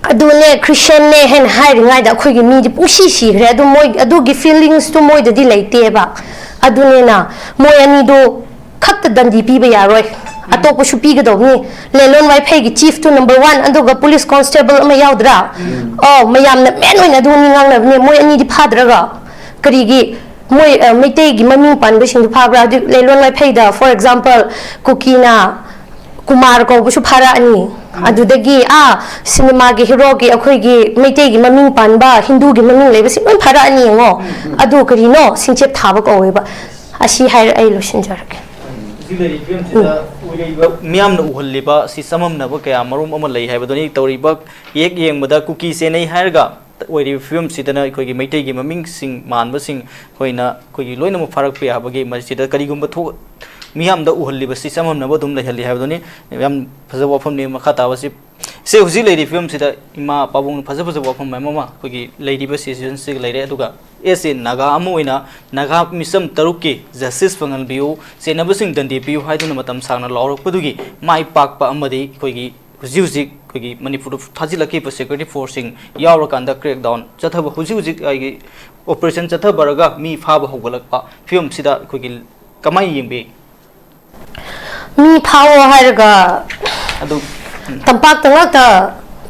ꯑꯗꯨꯅꯦ, Christianꯅꯦ ꯍꯥꯏꯅ ꯍꯥꯏꯔꯤꯉꯩꯗ ꯑꯩꯈꯣꯏꯒꯤ ꯃꯤꯗꯤ ꯄꯨꯡꯁꯤ ꯁꯤꯈ꯭ꯔꯦ꯫ ꯑꯗꯨ ꯃꯣꯏ, ꯑꯗꯨꯒꯤ feelingsꯇꯨ ꯃꯣꯏꯗꯗꯤ ꯂꯩꯇꯦꯕ꯫ ꯑꯗꯨꯅꯤꯅ ꯃꯣꯏ ꯑꯅꯤꯗꯨ ꯈꯛꯇ ꯗꯟꯗꯤ ꯄꯤꯕ ꯌꯥꯔꯣꯏ, ꯑꯇꯣꯞꯄꯁꯨ ꯄꯤꯒꯗꯧꯕꯅꯤ꯫ ꯂꯦꯂꯣꯟ ꯋꯥꯏꯐꯩꯒꯤ chiefꯇꯨ number one, ꯑꯗꯨꯒ police constable ꯑꯃ ꯌꯥꯎꯗ꯭ꯔꯥ? ꯑꯣ, ꯃꯌꯥꯝꯅ main ꯑꯣꯏꯅ ꯑꯗꯨꯅꯤ ꯉꯥꯡꯅꯕꯅꯦ, ꯃꯣꯏ ꯑꯅꯤꯗꯤ ꯐꯥꯗ꯭ꯔꯒ꯫ ꯀꯔꯤꯒꯤ ꯃꯣꯏ, ꯑ, ꯃꯩꯇꯩꯒꯤ ꯃꯃꯤꯡ ꯄꯥꯟꯕꯁꯤꯡꯗꯨ ꯐꯥꯕ꯭ꯔꯥ? ꯍꯧꯖꯤꯛ ꯂꯦꯂꯣꯟ ꯋꯥꯏꯐꯩꯗ, for example, ꯀꯨꯀꯤꯅ ꯀꯨꯃꯥꯔ ꯀꯧꯕꯁꯨ ꯐꯥꯔꯛꯑꯅꯤ꯫ ꯑꯗꯨꯗꯒꯤ, ꯑꯥ, ꯁꯤꯅꯦꯃꯥꯒꯤ heroꯒꯤ, ꯑꯩꯈꯣꯏꯒꯤ ꯃꯩꯇꯩꯒꯤ ꯃꯃꯤꯡ ꯄꯥꯟꯕ, ꯍꯤꯟꯗꯨꯒꯤ ꯃꯃꯤꯡ ꯂꯩꯕꯁꯤꯡ ꯂꯣꯏ ꯐꯥꯔꯛꯑꯅꯤ ꯌꯦꯡꯉꯣ꯫ ꯑꯗꯨ ꯀꯔꯤꯅꯣ? ꯁꯤꯡꯆꯦꯞ ꯊꯥꯕ ꯀꯧꯋꯦꯕ꯫ ꯑꯁꯤ ꯍꯥꯏꯔ ꯑꯩ ꯂꯣꯏꯁꯤꯟꯖꯔꯒꯦ꯫ ꯍꯧꯖꯤꯛ ꯂꯩꯔꯤꯕ ꯐꯤꯕꯝꯁꯤꯗ ꯑꯣꯏꯔꯤꯕ ꯃꯤꯌꯥꯝꯅ ꯎꯍꯜꯂꯤꯕ ꯑꯁꯤ ꯆꯃꯝꯅꯕ ꯀꯌꯥ ꯃꯔꯨꯝ ꯑꯃ ꯂꯩ ꯍꯥꯏꯕꯗꯨꯅꯤ꯫ ꯇꯧꯔꯤꯕ ꯍꯦꯛ ꯌꯦꯡꯕꯗ ꯀꯨꯀꯤ ꯁꯦꯟꯅꯩ ꯍꯥꯏꯔꯒ ꯑꯣꯏꯔꯤꯕ ꯐꯤꯕꯝꯁꯤꯗꯅ ꯑꯩꯈꯣꯏꯒꯤ ꯃꯩꯇꯩꯒꯤ ꯃꯃꯤꯡꯁꯤꯡ ꯃꯥꯟꯕꯁꯤꯡ ꯑꯩꯈꯣꯏꯅ ꯑꯩꯈꯣꯏꯒꯤ ꯂꯣꯏꯅꯃꯛ ꯐꯥꯔꯛꯄ ꯌꯥꯕꯒꯤ ꯃꯁꯤꯗ ꯀꯔꯤꯒꯨꯝꯕ ꯊꯣꯛ-, ꯃꯤꯌꯥꯝꯗ ꯎꯍꯜꯂꯤꯕꯁꯤ ꯆꯃꯝꯅꯕ ꯑꯗꯨꯝ ꯂꯩꯍꯜꯂꯤ ꯍꯥꯏꯕꯗꯨꯅꯤ꯫ ꯌꯥꯝ ꯐꯖꯕ ꯋꯥꯐꯝꯅꯤ꯫ ꯃꯈꯥ ꯇꯥꯕꯁꯤ ꯁꯦ, ꯍꯧꯖꯤꯛ ꯂꯩꯔꯤꯕ ꯐꯤꯕꯝꯁꯤꯗ ꯏꯃꯥ ꯄꯥꯕꯨꯡꯅ ꯐꯖ ꯐꯖꯕ ꯋꯥꯐꯝ ꯃꯌꯥꯝ ꯑꯃ ꯑꯩꯈꯣꯏꯒꯤ ꯂꯩꯔꯤꯕ ꯁꯤꯆꯨꯋꯦꯁꯟꯁꯤꯒ ꯂꯩꯔꯦ꯫ ꯑꯗꯨꯒ ꯑꯦꯁ ꯑꯦ ꯅꯥꯒꯥ ꯑꯃ ꯑꯣꯏꯅ ꯅꯥꯒꯥ ꯃꯤꯆꯝ ꯇꯔꯨꯛꯀꯤ ꯖꯁꯇꯤꯁ ꯐꯪꯍꯟꯕꯤꯌꯨ, ꯆꯦꯟꯅꯕꯁꯤꯡ ꯗꯟꯗꯤ ꯄꯤꯌꯨ ꯍꯥꯏꯗꯨꯅ ꯃꯇꯝ ꯁꯥꯡꯅ ꯂꯥꯎꯔꯛꯄꯗꯨꯒꯤ ꯃꯥꯏ ꯄꯥꯛꯄ ꯑꯃꯗꯤ ꯑꯩꯈꯣꯏꯒꯤ ꯍꯧꯖꯤꯛ ꯍꯧꯖꯤꯛ ꯑꯩꯈꯣꯏꯒꯤ ꯃꯅꯤꯄꯨꯔꯗ ꯊꯥꯖꯤꯜꯂꯛꯈꯤꯕ ꯁꯦꯀ꯭ꯌꯨꯔꯤꯇꯤ ꯐꯣꯔꯁꯁꯤꯡ ꯌꯥꯎꯔꯀꯥꯟꯗ ꯀ꯭ꯔꯦꯛ ꯗꯥꯎꯟ ꯆꯠꯊꯕ, ꯍꯧꯖꯤꯛ ꯍꯧꯖꯤꯛ ꯑꯩꯒꯤ ꯑꯣꯄꯔꯦꯁꯟ ꯆꯠꯊꯕꯔꯒ ꯃꯤ ꯐꯥꯕ ꯍꯧꯒꯠꯂꯛꯄ ꯐꯤꯕꯝꯁꯤꯗ ꯑꯩꯈꯣꯏꯒꯤ ꯀꯃꯥꯏꯅ ꯌꯦꯡꯕꯤ? ꯃꯤ ꯐꯥꯎꯑꯣ ꯍꯥꯏꯔꯒ ꯑꯗꯨ ꯇꯝꯄꯥꯛꯇ ꯉꯥꯛꯇ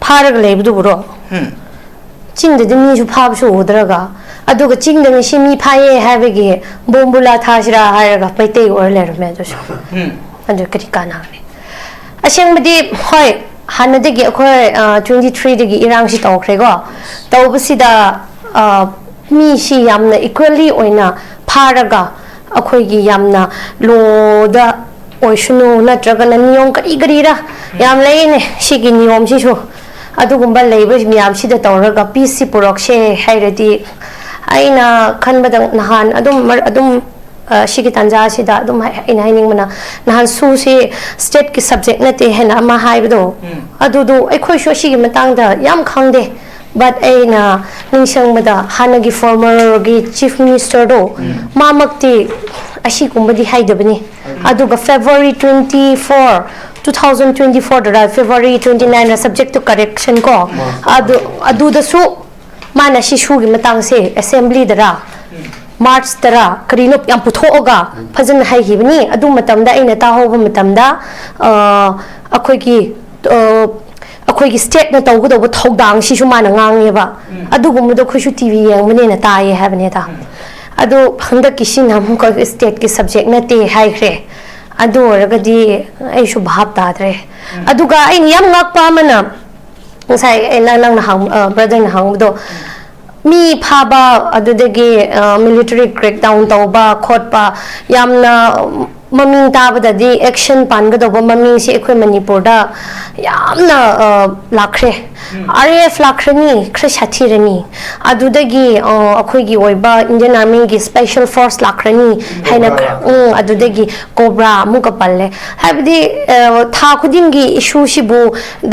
ꯐꯥꯔꯒ ꯂꯩꯕꯗꯨꯕꯨꯔꯣ? ꯎꯝ ꯆꯤꯡꯗꯗꯤ ꯃꯤꯁꯨ ꯐꯥꯕꯁꯨ ꯎꯗ꯭ꯔꯒ, ꯑꯗꯨꯒ ꯆꯤꯡꯗ ꯉꯁꯤ ꯃꯤ ꯐꯥꯏꯌꯦ ꯍꯥꯏꯕꯒꯤ ꯕꯣꯝꯕꯨꯂꯥ ꯊꯥꯁꯤꯔꯥ ꯍꯥꯏꯔꯒ ꯃꯩꯇꯩ ꯑꯣꯏꯔ ꯂꯩꯔꯝꯃꯦ꯫ ꯑꯗꯨꯁꯨ ꯎꯝ ꯑꯗꯨ ꯀꯔꯤ ꯀꯥꯟꯅꯒꯅꯤ? ꯑꯁꯦꯡꯕꯗꯤ ꯍꯣꯏ, ꯍꯥꯟꯅꯗꯒꯤ ꯑꯩꯈꯣꯏ ꯇ꯭ꯋꯦꯟꯇꯤ ꯊ꯭ꯔꯤꯗꯒꯤ ꯏꯔꯥꯡꯁꯤ ꯇꯧꯈ꯭ꯔꯦꯀꯣ꯫ ꯇꯧꯕꯁꯤꯗ ꯑ, ꯃꯤꯁꯤ ꯌꯥꯝꯅ ꯏꯀ꯭ꯋꯦꯜꯂꯤ ꯑꯣꯏꯅ ꯐꯥꯔꯒ ꯑꯩꯈꯣꯏꯒꯤ ꯌꯥꯝꯅ ꯂꯣꯗ ꯑꯣꯏꯁꯅꯨ, ꯅꯠꯇ꯭ꯔꯒꯅ ꯅꯤꯌꯣꯝ ꯀꯔꯤ ꯀꯔꯤꯔ ꯌꯥꯝ ꯂꯩꯅꯦ ꯁꯤꯒꯤ ꯅꯤꯌꯣꯝꯁꯤꯁꯨ꯫ ꯑꯗꯨꯒꯨꯝꯕ ꯂꯩꯕ ꯃꯌꯥꯝꯁꯤꯗ ꯇꯧꯔꯒ ꯄꯤꯁꯁꯤ ꯄꯨꯔꯛꯁꯦ ꯍꯥꯏꯔꯗꯤ, ꯑꯩꯅ ꯈꯟꯕꯗ ꯅꯍꯥꯟ ꯑꯗꯨꯝ ꯃꯔ- ꯑꯗꯨꯝ ꯑ, ꯁꯤꯒꯤ ꯇꯥꯟꯖꯥꯁꯤꯗ ꯑꯗꯨꯝ ꯍꯥꯏ- ꯑꯩꯅ ꯍꯥꯏꯅꯤꯡꯕꯅ, ꯅꯍꯥꯟ ꯁꯨꯁꯤ ꯁ꯭ꯇꯦꯠꯀꯤ ꯁꯕꯖꯦꯛ ꯅꯠꯇꯦ ꯍꯥꯏꯅ ꯑꯃ ꯍꯥꯏꯕꯗꯣ, ꯎꯝ ꯑꯗꯨꯗꯣ ꯑꯩꯈꯣꯏꯁꯨ ꯑꯁꯤꯒꯤ ꯃꯇꯥꯡꯗ ꯌꯥꯝ ꯈꯪꯗꯦ꯫ But ꯑꯩꯅ ꯅꯤꯡꯁꯤꯡꯕꯗ ꯍꯥꯟꯅꯒꯤ ꯐꯣꯔꯃꯔꯒꯤ ꯆꯤꯐ ꯃꯤꯅꯤꯁꯇꯔꯗꯣ, ꯃꯥꯃꯛꯇꯤ ꯑꯁꯤꯒꯨꯝꯕꯗꯤ ꯍꯥꯏꯗꯕꯅꯤ꯫ ꯑꯗꯨꯒ February twenty four, two thousand twenty ꯐꯣꯔꯗꯔ, ꯐꯦꯕ꯭ꯔꯨꯋꯥꯔꯤ ꯇ꯭ꯋꯦꯟꯇꯤ ꯅꯥꯏꯟꯗ, subject to correction ꯀꯣ, ꯑꯗꯨ ꯑꯗꯨꯗꯁꯨ ꯃꯥꯅ ꯁꯤꯁꯨꯒꯤ ꯃꯇꯥꯡꯁꯦ ꯑꯦꯁꯦꯝꯕ꯭ꯂꯤꯗꯔ ꯃꯥꯔꯆꯇꯔ ꯀꯔꯤꯅꯣ ꯌꯥꯝ ꯄꯨꯊꯣꯛꯑꯒ ꯐꯖꯅ ꯍꯥꯏꯈꯤꯕꯅꯤ꯫ ꯑꯗꯨ ꯃꯇꯝꯗ ꯑꯩꯅ ꯇꯥꯍꯧꯕ ꯃꯇꯝꯗ, ꯑ, ꯑꯩꯈꯣꯏꯒꯤ, ꯑ, ꯑꯩꯈꯣꯏꯒꯤ ꯁ꯭ꯇꯦꯠꯅ ꯇꯧꯒꯗꯧꯕ ꯊꯧꯗꯥꯡꯁꯤꯁꯨ ꯃꯥꯅ ꯉꯥꯡꯉꯦꯕ꯫ ꯑꯗꯨꯒꯨꯝꯕꯗꯣ ꯑꯩꯈꯣꯏꯁꯨ ꯇꯤ ꯚꯤ ꯌꯦꯡꯕꯅꯦꯅ ꯇꯥꯏꯌꯦ ꯍꯥꯏꯕꯅꯤꯗ꯫ ꯑꯗꯣ ꯍꯟꯗꯛꯀꯤꯁꯤꯅ ꯑꯃꯨꯛꯀ ꯁ꯭ꯇꯦꯠꯀꯤ ꯁꯕꯖꯦꯛ ꯅꯠꯇꯦ ꯍꯥꯏꯈ꯭ꯔꯦ꯫ ꯑꯗꯨ ꯑꯣꯏꯔꯒꯗꯤ ꯑꯩꯁꯨ ꯚꯥꯞ ꯇꯥꯗ꯭ꯔꯦ꯫ ꯑꯗꯨꯒ ꯑꯩꯅ ꯌꯥꯝ ꯉꯛꯄ ꯑꯃꯅ, ꯉꯁꯥꯏ ꯑꯩ ꯅꯪ- ꯅꯪꯅ ꯍꯪ- ꯑ, ꯕ꯭ꯔꯗꯔꯅ ꯍꯪꯕꯗꯣ, ꯃꯤ ꯐꯥꯕ, ꯑꯗꯨꯗꯒꯤ ꯃꯤꯂꯤꯇꯔꯤ ꯀ꯭ꯔꯦꯛ ꯗꯥꯎꯟ ꯇꯧꯕ ꯈꯣꯠꯄ, ꯌꯥꯝꯅ ꯃꯃꯤꯡ ꯇꯥꯕꯗꯗꯤ ꯑꯦꯛꯁꯟ ꯄꯥꯟꯒꯗꯧꯕ ꯃꯃꯤꯡꯁꯤ ꯑꯩꯈꯣꯏ ꯃꯅꯤꯄꯨꯔꯗ ꯌꯥꯝꯅ, ꯑ, ꯂꯥꯛꯈ꯭ꯔꯦ꯫ ꯑꯥꯔ ꯑꯦ ꯑꯦꯐ ꯂꯥꯛꯈ꯭ꯔꯅꯤ, ꯈꯔ ꯁꯥꯊꯤꯔꯅꯤ, ꯑꯗꯨꯗꯒꯤ, ꯑ, ꯑꯩꯈꯣꯏꯒꯤ ꯑꯣꯏꯕ ꯏꯟꯗꯤꯌꯟ ꯑꯥꯔꯃꯤꯒꯤ ꯁ꯭ꯄꯦꯁꯦꯜ ꯐꯣꯔꯁ ꯂꯥꯛꯈ꯭ꯔꯅꯤ ꯍꯥꯏꯅ ꯈꯔ, ꯎꯝ, ꯑꯗꯨꯗꯒꯤ ꯀꯣꯕ꯭ꯔꯥ ꯑꯃꯨꯛꯀ ꯄꯜꯂꯦ꯫ ꯍꯥꯏꯕꯗꯤ, ꯑ, ꯊꯥ ꯈꯨꯗꯤꯡꯒꯤ ꯏꯁꯨꯁꯤꯕꯨ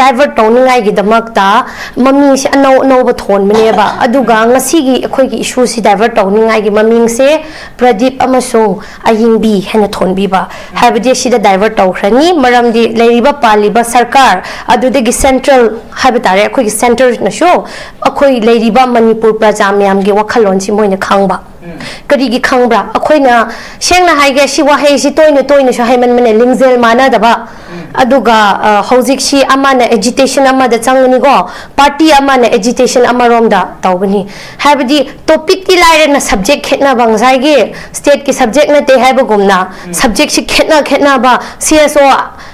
ꯗꯥꯏꯚꯔꯠ ꯇꯧꯅꯤꯡꯉꯥꯏꯒꯤꯗꯃꯛꯇ ꯃꯃꯤꯡꯁꯦ ꯑꯅꯧ ꯑꯅꯧꯕ ꯊꯣꯟꯕꯅꯦꯕ꯫ ꯑꯗꯨꯒ ꯉꯁꯤꯒꯤ ꯑꯩꯈꯣꯏꯒꯤ ꯏꯁꯨꯁꯤ ꯗꯥꯏꯚꯔꯠ ꯇꯧꯅꯤꯡꯉꯥꯏꯒꯤ ꯃꯃꯤꯡꯁꯦ ꯄ꯭ꯔꯗꯤꯞ ꯑꯃꯁꯨꯡ ꯑꯌꯤꯡꯕꯤ ꯍꯥꯏꯅ ꯊꯣꯟꯕꯤꯕ꯫ ꯍꯥꯏꯕꯗꯤ ꯑꯁꯤꯗ divert ꯇꯧꯈ꯭ꯔꯅꯤ꯫ ꯃꯔꯝꯗꯤ ꯂꯩꯔꯤꯕ ꯄꯥꯜꯂꯤꯕ ꯁꯔꯀꯥꯔ, ꯑꯗꯨꯗꯒꯤ central ꯍꯥꯏꯕ ꯇꯥꯔꯦ, ꯑꯩꯈꯣꯏꯒꯤ centreꯅꯁꯨ ꯑꯩꯈꯣꯏ ꯂꯩꯔꯤꯕ ꯃꯅꯤꯄꯨꯔ ꯄ꯭ꯔꯖꯥ ꯃꯌꯥꯝꯒꯤ ꯋꯥꯈꯜꯂꯣꯟꯁꯤ ꯃꯣꯏꯅ ꯈꯪꯕ꯫ ꯀꯔꯤꯒꯤ ꯈꯪꯕ꯭ꯔꯥ? ꯑꯩꯈꯣꯏꯅ, ꯁꯦꯡꯅ ꯍꯥꯏꯒꯦ, ꯁꯤ ꯋꯥꯍꯩꯁꯤ ꯇꯣꯏꯅ ꯇꯣꯏꯅꯁꯨ ꯍꯥꯏꯃꯟꯕꯅꯦ, ꯂꯤꯡꯖꯦꯜ ꯃꯥꯟꯅꯗꯕ꯫ ꯑꯗꯨꯒ, ꯑ, ꯍꯧꯖꯤꯛꯁꯤ ꯑꯃꯅ agitation ꯑꯃꯗ ꯆꯪꯒꯅꯤꯀꯣ, party ꯑꯃꯅ agitation ꯑꯃꯔꯣꯝꯗ ꯇꯧꯒꯅꯤ꯫ ꯍꯥꯏꯕꯗꯤ topicꯇꯤ ꯂꯥꯏꯔꯅ subject ꯈꯦꯠꯅꯕ, ꯉꯁꯥꯏꯒꯤ stateꯀꯤ subject ꯅꯠꯇꯦ ꯍꯥꯏꯕꯒꯨꯝꯅ, subjectꯁꯤ ꯈꯦꯠꯅ ꯈꯦꯠꯅꯕ, CSO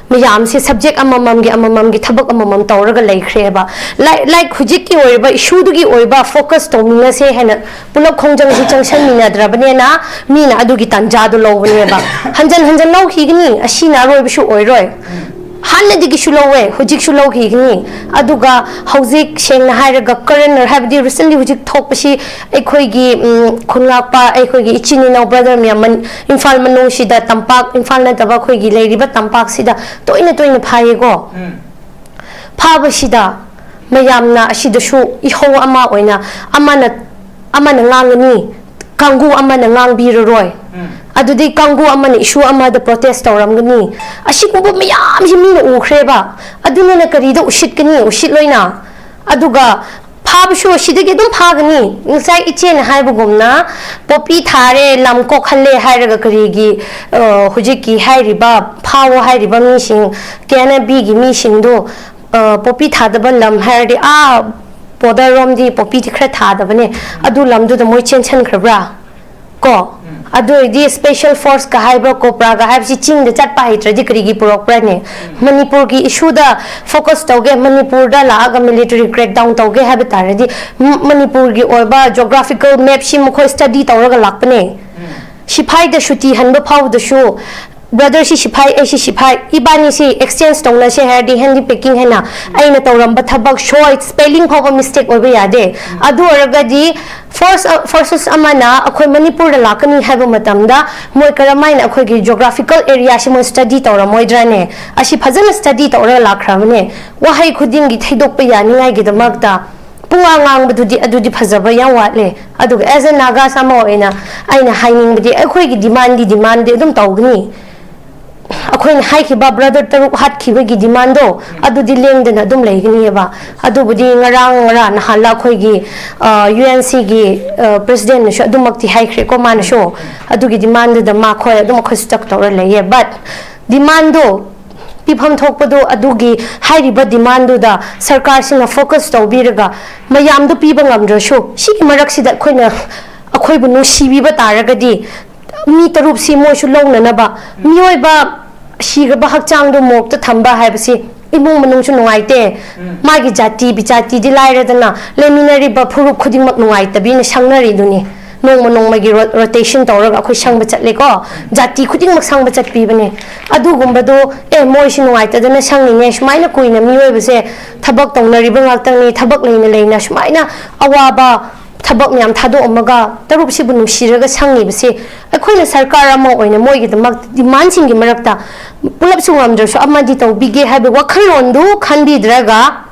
ꯃꯌꯥꯝꯁꯦ subject ꯑꯃꯃꯝꯒꯤ ꯑꯃꯃꯝꯒꯤ ꯊꯕꯛ ꯑꯃꯃꯝ ꯇꯧꯔꯒ ꯂꯩꯈ꯭ꯔꯦꯕ꯫ Like, like ꯍꯧꯖꯤꯛꯀꯤ ꯑꯣꯏꯔꯤꯕ issueꯗꯨꯒꯤ ꯑꯣꯏꯕ focus ꯇꯧꯃꯤꯟꯅꯁꯦ ꯍꯥꯏꯅ ꯄꯨꯂꯞ ꯈꯣꯡꯖꯪꯁꯤ ꯆꯪꯁꯟꯃꯤꯟꯅꯗ꯭ꯔꯕꯅꯤꯅ, ꯃꯤꯅ ꯑꯗꯨꯒꯤ ꯇꯥꯟꯖꯥꯗꯣ ꯂꯧꯕꯅꯦꯕ꯫ ꯍꯟꯖꯟ ꯍꯟꯖꯟ ꯂꯧꯈꯤꯒꯅꯤ, ꯑꯁꯤꯅ ꯑꯔꯣꯏꯕꯁꯨ ꯑꯣꯏꯔꯣꯏ꯫ ꯍꯥꯟꯅꯗꯒꯤꯁꯨ ꯂꯧꯋꯦ, ꯍꯧꯖꯤꯛꯁꯨ ꯂꯧꯈꯤꯒꯅꯤ꯫ ꯑꯗꯨꯒ ꯍꯧꯖꯤꯛ ꯁꯦꯡꯅ ꯍꯥꯏꯔꯒ current ꯍꯥꯏꯕꯗꯤ recently ꯍꯧꯖꯤꯛ ꯊꯣꯛꯄꯁꯤ, ꯑꯩꯈꯣꯏꯒꯤ, ꯎꯝ, ꯈꯨꯟ ꯉꯥꯛꯄ ꯑꯩꯈꯣꯏꯒꯤ ꯏꯆꯤꯟ ꯏꯅꯥꯎ brother ꯃꯌꯥꯝ ꯃꯟ-, ꯏꯝꯐꯥꯜ ꯃꯅꯨꯡꯁꯤꯗ, ꯇꯝꯄꯥꯛ, ꯏꯝꯐꯥꯜ ꯅꯠꯇꯕ ꯑꯩꯈꯣꯏꯒꯤ ꯂꯩꯔꯤꯕ ꯇꯝꯄꯥꯛꯁꯤꯗ ꯇꯣꯏꯅ ꯇꯣꯏꯅ ꯐꯥꯏꯌꯦꯀꯣ꯫ ꯐꯥꯕꯁꯤꯗ ꯃꯌꯥꯝꯅ ꯑꯁꯤꯗꯁꯨ ꯏꯍꯧ ꯑꯃ ꯑꯣꯏꯅ ꯑꯃꯅ, ꯑꯃꯅ ꯉꯥꯡꯒꯅꯤ, ꯀꯥꯡꯕꯨ ꯑꯃꯅ ꯉꯥꯡꯕꯤꯔꯔꯣꯏ꯫ ꯑꯗꯨꯗꯤ ꯀꯥꯡꯕꯨ ꯑꯃꯅ issue ꯑꯃꯗ protest ꯇꯧꯔꯝꯒꯅꯤ꯫ ꯑꯁꯤꯒꯨꯝꯕ ꯃꯌꯥꯝꯁꯤ ꯃꯤꯅ ꯎꯈ꯭ꯔꯦꯕ꯫ ꯑꯗꯨꯅꯤꯅ ꯀꯔꯤꯗ ꯎꯁꯤꯠꯀꯅꯤ? ꯎꯁꯤꯠꯂꯣꯏꯅ꯫ ꯑꯗꯨꯒ ꯐꯥꯕꯁꯨ ꯑꯁꯤꯗꯒꯤ ꯑꯗꯨꯝ ꯐꯥꯒꯅꯤ꯫ ꯉꯁꯥꯏ ꯏꯆꯦꯅ ꯍꯥꯏꯕꯒꯨꯝꯅ, ꯄꯣꯄꯤ ꯊꯥꯔꯦ, ꯂꯝ ꯀꯣꯛꯍꯜꯂꯦ ꯍꯥꯏꯔꯒ ꯀꯔꯤꯒꯤ, ꯑ, ꯍꯧꯖꯤꯛꯀꯤ ꯍꯥꯏꯔꯤꯕ, ꯐꯥꯎ ꯍꯥꯏꯔꯤꯕ ꯃꯤꯁꯤꯡ, ꯀꯦ ꯑꯦꯟ ꯑꯦꯐ ꯕꯤꯒꯤ ꯃꯤꯁꯤꯡꯗꯣ, ꯑ, ꯄꯣꯄꯤ ꯊꯥꯗꯕ ꯂꯝ ꯍꯥꯏꯔꯗꯤ, ꯑꯥ border ꯔꯣꯝꯗꯤ ꯄꯣꯄꯤꯗꯤ ꯈꯔ ꯊꯥꯗꯕꯅꯦ, ꯑꯗꯨ ꯂꯝꯗꯨꯗ ꯃꯣꯏ ꯆꯦꯟꯁꯟꯈ꯭ꯔꯕ꯭ꯔꯥ? ꯀꯣ? ꯑꯗꯨ ꯑꯣꯏꯔꯗꯤ special force ꯀ ꯍꯥꯏꯕ꯭ꯔꯥ, COBRA ꯒ ꯍꯥꯏꯕꯁꯤ ꯆꯤꯡꯗ ꯆꯠꯄ ꯍꯩꯇ꯭ꯔꯗꯤ ꯀꯔꯤꯒꯤ ꯄꯨꯔꯛꯄ꯭ꯔꯥꯅꯦ? ꯃꯅꯤꯄꯨꯔꯒꯤ issue ꯗ focus ꯇꯧꯒꯦ, ꯃꯅꯤꯄꯨꯔꯗ ꯂꯥꯛꯑꯒ military crackdown ꯇꯧꯒꯦ ꯍꯥꯏꯕ ꯇꯥꯔꯗꯤ, ꯃ-, ꯃꯅꯤꯄꯨꯔꯒꯤ ꯑꯣꯏꯕ geographical map ꯁꯤ ꯃꯈꯣꯏ study ꯇꯧꯔꯒ ꯂꯥꯛꯄꯅꯦ꯫ ꯁꯤꯐꯥꯏꯗ ꯁꯨꯇꯤ ꯍꯟꯕ ꯐꯥꯎꯕꯗꯁꯨ, brother ꯁꯤ ꯁꯤꯐꯥꯏ, ꯑꯩ ꯁꯤ ꯁꯤꯐꯥꯏ, ꯏꯕꯥꯅꯤꯁꯤ exchange ꯇꯧꯅꯁꯦ ꯍꯥꯏꯔꯗꯤ, handy packing ꯍꯥꯏꯅ ꯑꯩꯅ ꯇꯧꯔꯝꯕ ꯊꯕꯛ ꯁꯣꯏ, spelling ꯐꯥꯎꯕ mistake ꯑꯣꯏꯕ ꯌꯥꯗꯦ꯫ ꯑꯗꯨ ꯑꯣꯏꯔꯒꯗꯤ force, forces ꯑꯃꯅ ꯑꯩꯈꯣꯏ ꯃꯅꯤꯄꯨꯔꯗ ꯂꯥꯛꯀꯅꯤ ꯍꯥꯏꯕ ꯃꯇꯝꯗ ꯃꯣꯏ ꯀꯔꯝꯍꯥꯏꯅ ꯑꯩꯈꯣꯏꯒꯤ geographical area ꯁꯤ ꯃꯣꯏ study ꯇꯧꯔꯝꯃꯣꯏꯗ꯭ꯔꯥꯅꯦ? ꯑꯁꯤ ꯐꯖꯅ study ꯇꯧꯔꯒ ꯂꯥꯛꯈ꯭ꯔꯕꯅꯦ꯫ ꯋꯥꯍꯩ ꯈꯨꯗꯤꯡꯒꯤ ꯊꯩꯗꯣꯛꯄ ꯌꯥꯅꯤꯡꯉꯥꯏꯒꯤꯗꯃꯛꯇ ꯄꯨꯡꯉꯥꯡ ꯉꯥꯡꯕꯗꯨꯗꯤ, ꯑꯗꯨꯗꯤ ꯐꯖꯕ ꯌꯥꯝ ꯋꯥꯠꯂꯦ꯫ ꯑꯗꯨꯒ as a Nagas ꯑꯃ ꯑꯣꯏꯅ ꯑꯩꯅ ꯍꯥꯏꯅꯤꯡꯕꯗꯤ, ꯑꯩꯈꯣꯏꯒꯤ demand ꯗꯤ demand ꯗꯤ ꯑꯗꯨꯝ ꯇꯧꯒꯅꯤ꯫ ꯑꯩꯈꯣꯏꯅ ꯍꯥꯏꯈꯤꯕ ꯕ꯭ꯔꯗꯔ ꯇꯔꯨꯛ ꯍꯥꯠꯈꯤꯕꯒꯤ ꯗꯤꯃꯥꯟꯗꯣ ꯑꯗꯨꯗꯤ ꯂꯦꯡꯗꯅ ꯑꯗꯨꯝ ꯂꯩꯒꯅꯤꯕ꯫ ꯑꯗꯨꯕꯨꯗꯤ ꯉꯔꯥꯡ ꯉꯔꯥꯡ ꯅꯍꯥꯟꯂ ꯑꯩꯈꯣꯏꯒꯤ ꯌꯨ ꯑꯦꯟ ꯁꯤꯒꯤ ꯄ꯭ꯔꯦꯁꯤꯗꯦꯟꯅꯁꯨ ꯑꯗꯨꯃꯛꯇꯤ ꯍꯥꯏꯈ꯭ꯔꯦꯀꯣ꯫ ꯃꯥꯅꯁꯨ ꯑꯗꯨꯒꯤ ꯗꯤꯃꯥꯟꯗꯨꯗ ꯃꯈꯣꯏ ꯑꯗꯨꯝ ꯑꯩꯈꯣꯏ ꯁ꯭ꯇꯛ ꯇꯧꯔ ꯂꯩꯌꯦ꯫ ꯕꯠ ꯗꯤꯃꯥꯟꯗꯣ ꯄꯤꯐꯝ ꯊꯣꯛꯄꯗꯣ ꯑꯗꯨꯒꯤ ꯍꯥꯏꯔꯤꯕ ꯗꯤꯃꯥꯟꯗꯨꯗ ꯁꯔꯀꯥꯔꯁꯤꯅ ꯐꯣꯀꯁ ꯇꯧꯕꯤꯔꯒ ꯃꯌꯥꯝꯗꯣ ꯄꯤꯕ ꯉꯝꯗ꯭ꯔꯁꯨ ꯁꯤꯒꯤ ꯃꯔꯛꯁꯤꯗ ꯑꯩꯈꯣꯏꯅ ꯑꯩꯈꯣꯏꯕꯨ ꯅꯨꯡꯁꯤꯕꯤꯕ ꯇꯥꯔꯒꯗꯤ ꯃꯤ ꯇꯔꯨꯛꯁꯤ ꯃꯣꯏꯁꯨ ꯂꯧꯅꯅꯕ ꯃꯤꯑꯣꯏꯕ ꯁꯤꯈ꯭ꯔꯕ ꯍꯛꯆꯥꯡꯗꯣ ꯃꯣꯔꯛꯇ ꯊꯝꯕ ꯍꯥꯏꯕꯁꯤ ꯏꯃꯨꯡ ꯃꯅꯨꯡꯁꯨ ꯅꯨꯡꯉꯥꯏꯇꯦ꯫ ꯃꯥꯒꯤ ꯖꯥꯇꯤ ꯕꯤꯖꯥꯇꯤꯗꯤ ꯂꯥꯏꯔꯗꯅ ꯂꯩꯃꯤꯟꯅꯔꯤꯕ ꯐꯨꯔꯨꯞ ꯈꯨꯗꯤꯡꯃꯛ ꯅꯨꯡꯉꯥꯏꯇꯕꯤꯅ ꯁꯪꯅꯔꯤꯗꯨꯅꯤ꯫ ꯅꯣꯡꯃ ꯅꯣꯡꯃꯒꯤ ꯔꯣ- ꯔꯣꯇꯦꯁꯟ ꯇꯧꯔꯒ ꯑꯩꯈꯣꯏ ꯁꯪꯕ ꯆꯠꯂꯦꯀꯣ꯫ ꯖꯥꯇꯤ ꯈꯨꯗꯤꯡꯃꯛ ꯁꯪꯕ ꯆꯠꯄꯤꯕꯅꯦ꯫ ꯑꯗꯨꯒꯨꯝꯕꯗꯣ ꯑꯦ ꯃꯣꯏꯁꯤ ꯅꯨꯡꯉꯥꯏꯇꯗꯅ ꯁꯪꯉꯤꯅꯦ, ꯁꯨꯃꯥꯏꯅ ꯀꯨꯏꯅ ꯃꯤꯑꯣꯏꯕꯁꯦ ꯊꯕꯛ ꯇꯧꯅꯔꯤꯕ ꯉꯥꯛꯇꯪꯅꯤ, ꯊꯕꯛ ꯂꯩꯅ ꯂꯩꯅ ꯁꯨꯃꯥꯏꯅ ꯑꯋꯥꯕ ꯊꯕꯛ ꯃꯌꯥꯝ ꯊꯥꯗꯣꯛꯑꯝꯃꯒ ꯇꯔꯨꯛꯁꯤꯕꯨ ꯅꯨꯡꯁꯤꯔꯒ ꯁꯪꯉꯤꯕꯁꯦ ꯑꯩꯈꯣꯏꯅ ꯁꯔꯀꯥꯔ ꯑꯃ ꯑꯣꯏꯅ ꯃꯣꯏꯒꯤꯗꯃꯛ ꯗꯤꯃꯥꯟꯁꯤꯡꯒꯤ ꯃꯔꯛꯇ ꯄꯨꯂꯞꯁꯨ ꯉꯝꯗ꯭ꯔꯁꯨ ꯑꯃꯗꯤ ꯇꯧꯕꯤꯒꯦ ꯍꯥꯏꯕ ꯋꯥꯈꯜꯂꯣꯟꯗꯨ ꯈꯟꯕꯤꯗ꯭ꯔꯒ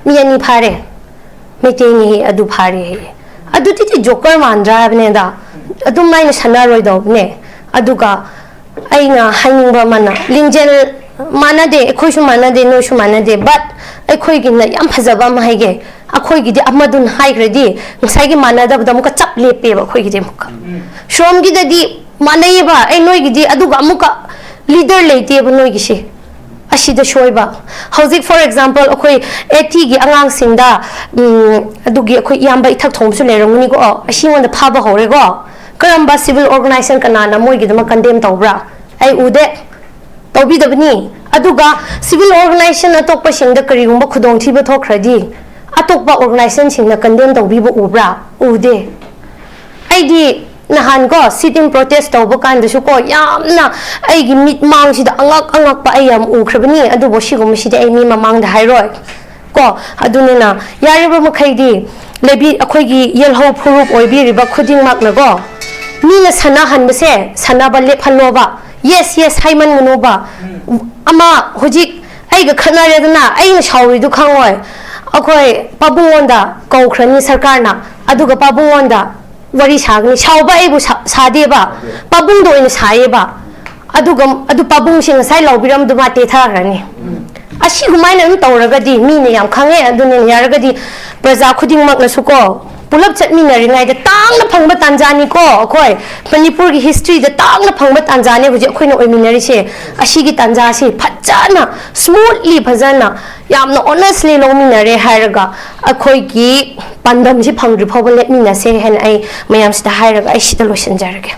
ꯃꯤ ꯑꯅꯤ ꯐꯥꯔꯦ, ꯃꯩꯇꯩꯅꯤ ꯑꯗꯨ ꯐꯥꯔꯦ ꯍꯥꯏꯌꯦ꯫ ꯑꯗꯨꯗꯤ ꯖꯣꯀꯔ ꯃꯥꯟꯗ꯭ꯔꯥ ꯍꯥꯏꯕꯅꯦꯗ꯫ ꯑꯗꯨꯝ ꯑꯩꯅ ꯁꯥꯟꯅꯔꯣꯏꯗꯧꯕꯅꯦ꯫ ꯑꯗꯨꯒ ꯑꯩꯅ ꯍꯥꯏꯅꯤꯡꯕ ꯑꯃꯅ ꯂꯤꯡꯖꯦꯜ ꯃꯥꯟꯅꯗꯦ, ꯑꯩꯈꯣꯏꯁꯨ ꯃꯥꯟꯅꯗꯦ, ꯅꯣꯏꯁꯨ ꯃꯥꯟꯅꯗꯦ, ꯕꯠ ꯑꯩꯈꯣꯏꯒꯤꯅ ꯌꯥꯝ ꯐꯖꯕ ꯑꯃ ꯍꯥꯏꯒꯦ꯫ ꯑꯩꯈꯣꯏꯒꯤꯗꯤ ꯑꯃꯗꯨꯅ ꯍꯥꯏꯈ꯭ꯔꯗꯤ ꯉꯁꯥꯏꯒꯤ ꯃꯥꯟꯅꯗꯕꯗ ꯑꯃꯨꯛꯀ ꯆꯞ ꯂꯦꯞꯄꯦꯕ ꯑꯩꯈꯣꯏꯒꯤꯗꯤ ꯑꯃꯨꯛꯀ꯫ ꯁꯣꯝꯒꯤꯗꯗꯤ ꯃꯥꯟꯅꯩꯌꯦꯕ ꯑꯩ ꯅꯣꯏꯒꯤꯗꯤ, ꯑꯗꯨꯒ ꯑꯃꯨꯛꯀ ꯂꯤꯗꯔ ꯂꯩꯇꯦꯕ ꯅꯣꯏꯒꯤꯁꯦ꯫ ꯑꯁꯤꯗ ꯁꯣꯏꯕ꯫ ꯍꯧꯖꯤꯛ ꯐꯣꯔ ꯑꯦꯛꯖꯥꯝꯄꯜ ꯑꯩꯈꯣꯏ ꯑꯦꯇꯤꯒꯤ ꯑꯉꯥꯡꯁꯤꯡꯗ ꯎꯝ, ꯑꯗꯨꯒꯤ ꯑꯩꯈꯣꯏ ꯏꯌꯥꯝꯕ ꯏꯊꯛ ꯊꯣꯡꯕꯁꯨ ꯂꯩꯔꯝꯒꯅꯤꯀꯣ꯫ ꯑꯣ, ꯑꯁꯤꯉꯣꯟꯗ ꯐꯥꯕ ꯍꯧꯔꯦꯀꯣ꯫ ꯀꯔꯝꯕ ꯁꯤꯚꯤꯜ ꯑꯣꯔꯒꯅꯥꯏꯖꯦꯁꯟ ꯀꯅꯥꯅ ꯃꯣꯏꯒꯤꯗꯃꯛ ꯀꯟꯗꯦꯝ ꯇꯧꯕ꯭ꯔꯥ? ꯑꯩ ꯎꯗꯦ꯫ ꯇꯧꯕꯤꯗꯕꯅꯤ꯫ ꯑꯗꯨꯒ ꯁꯤꯚꯤꯜ ꯑꯣꯔꯒꯅꯥꯏꯖꯦꯁꯟ ꯑꯇꯣꯞꯄꯁꯤꯡꯗ ꯀꯔꯤꯒꯨꯝꯕ ꯈꯨꯗꯣꯡꯊꯤꯕ ꯊꯣꯛꯈ꯭ꯔꯗꯤ ꯑꯇꯣꯞꯄ ꯑꯣꯔꯒꯅꯥꯏꯖꯦꯁꯟꯁꯤꯡꯅ ꯀꯟꯗꯦꯝ ꯇꯧꯕꯤꯕ ꯎꯕ꯭ꯔꯥ? ꯎꯗꯦ꯫ ꯑꯩꯗꯤ ꯅꯍꯥꯟ ꯀꯣ ꯁꯤꯠ ꯏꯟ ꯄ꯭ꯔꯣꯇꯦꯁ ꯇꯧꯕ ꯀꯥꯟꯗꯁꯨ ꯀꯣ ꯌꯥꯝꯅ ꯑꯩꯒꯤ ꯃꯤꯠ ꯃꯥꯡꯁꯤꯗ ꯑꯉꯛ ꯑꯉꯛꯄ ꯑꯩ ꯌꯥꯝ ꯎꯈ꯭ꯔꯕꯅꯤ꯫ ꯑꯗꯨꯕꯨ ꯁꯤꯒꯨꯝꯕꯁꯤꯗꯤ ꯑꯩ ꯃꯤ ꯃꯃꯥꯡꯗ ꯍꯥꯏꯔꯣꯏ ꯀꯣ꯫ ꯑꯗꯨꯅꯤꯅ ꯌꯥꯔꯤꯕ ꯃꯈꯩꯗꯤ ꯂꯩꯕꯤ-, ꯑꯩꯈꯣꯏꯒꯤ ꯌꯦꯜꯍꯧ ꯐꯨꯔꯨꯞ ꯑꯣꯏꯕꯤꯔꯤꯕ ꯈꯨꯗꯤꯡꯃꯛꯅꯀꯣ ꯃꯤꯅ ꯁꯥꯟꯅꯍꯟꯕꯁꯦ ꯁꯥꯟꯅꯕ ꯂꯦꯞꯍꯜꯂꯣꯕ꯫ Yes yes ꯍꯥꯏꯃꯟꯒꯅꯣꯕ꯫ ꯑꯃ ꯍꯧꯖꯤꯛ ꯑꯩꯒ ꯈꯠꯅꯔꯦꯗꯅ ꯑꯩꯅ ꯁꯥꯎꯔꯤꯗꯨ ꯈꯪꯉꯣꯏ꯫ ꯑꯩꯈꯣꯏ ꯄꯥꯕꯨꯡꯉꯣꯟꯗ ꯀꯧꯈ꯭ꯔꯅꯤ ꯁꯔꯀꯥꯔꯅ, ꯑꯗꯨꯒ ꯄꯥꯕꯨꯡꯉꯣꯟꯗ ꯋꯥꯔꯤ ꯁꯥꯒꯅꯤ꯫ ꯁꯥꯎꯕ ꯑꯩꯕꯨ ꯁꯥ-, ꯁꯥꯗꯦꯕ, ꯄꯥꯕꯨꯡꯗ ꯑꯣꯏꯅ ꯁꯥꯏꯌꯦꯕ꯫ ꯑꯗꯨꯒ ꯑꯗꯨ ꯄꯥꯕꯨꯡꯁꯦ ꯉꯁꯥꯏ ꯂꯥꯎꯕꯤꯔꯝꯗꯨ ꯃꯥ ꯇꯦꯊꯈ꯭ꯔꯅꯤ꯫ ꯑꯁꯤꯒꯨꯃꯥꯏꯅ ꯑꯗꯨꯝ ꯇꯧꯔꯒꯗꯤ ꯃꯤꯅ ꯌꯥꯝ ꯈꯪꯉꯦ꯫ ꯑꯗꯨꯅ ꯌꯥꯔꯒꯗꯤ ꯄ꯭ꯔꯖꯥ ꯈꯨꯗꯤꯡꯃꯛꯅꯁꯨ ꯀꯣ, ꯄꯨꯂꯞ ꯆꯠꯃꯤꯟꯅꯔꯤꯉꯩꯗ ꯇꯥꯡꯅ ꯐꯪꯕ ꯇꯥꯟꯖꯥꯅꯤꯀꯣ꯫ ꯑꯩꯈꯣꯏ ꯃꯅꯤꯄꯨꯔꯒꯤ ꯍꯤꯁꯇ꯭ꯔꯤꯗ ꯇꯥꯡꯅ ꯐꯪꯕ ꯇꯥꯟꯖꯥꯅꯦ ꯍꯧꯖꯤꯛ ꯑꯩꯈꯣꯏꯅ ꯑꯣꯏꯃꯤꯟꯅꯔꯤꯁꯦ꯫ ꯑꯁꯤꯒꯤ ꯇꯥꯟꯖꯥꯁꯤ ꯐꯖꯅ, ꯁ꯭ꯃꯨꯠꯂꯤ, ꯐꯖꯅ, ꯌꯥꯝꯅ ꯑꯣꯅꯦꯁꯂꯤ ꯂꯧꯃꯤꯟꯅꯔꯦ ꯍꯥꯏꯔꯒ ꯑꯩꯈꯣꯏꯒꯤ ꯄꯥꯟꯗꯝꯁꯤ ꯐꯪꯗ꯭ꯔꯤ ꯐꯥꯎꯕ ꯂꯦꯞꯃꯤꯟꯅꯁꯦ ꯍꯥꯏꯅ ꯑꯩ ꯃꯌꯥꯝꯁꯤꯗ ꯍꯥꯏꯔꯒ ꯑꯩ ꯁꯤꯗ ꯂꯣꯏꯁꯤꯟꯖꯔꯒꯦ꯫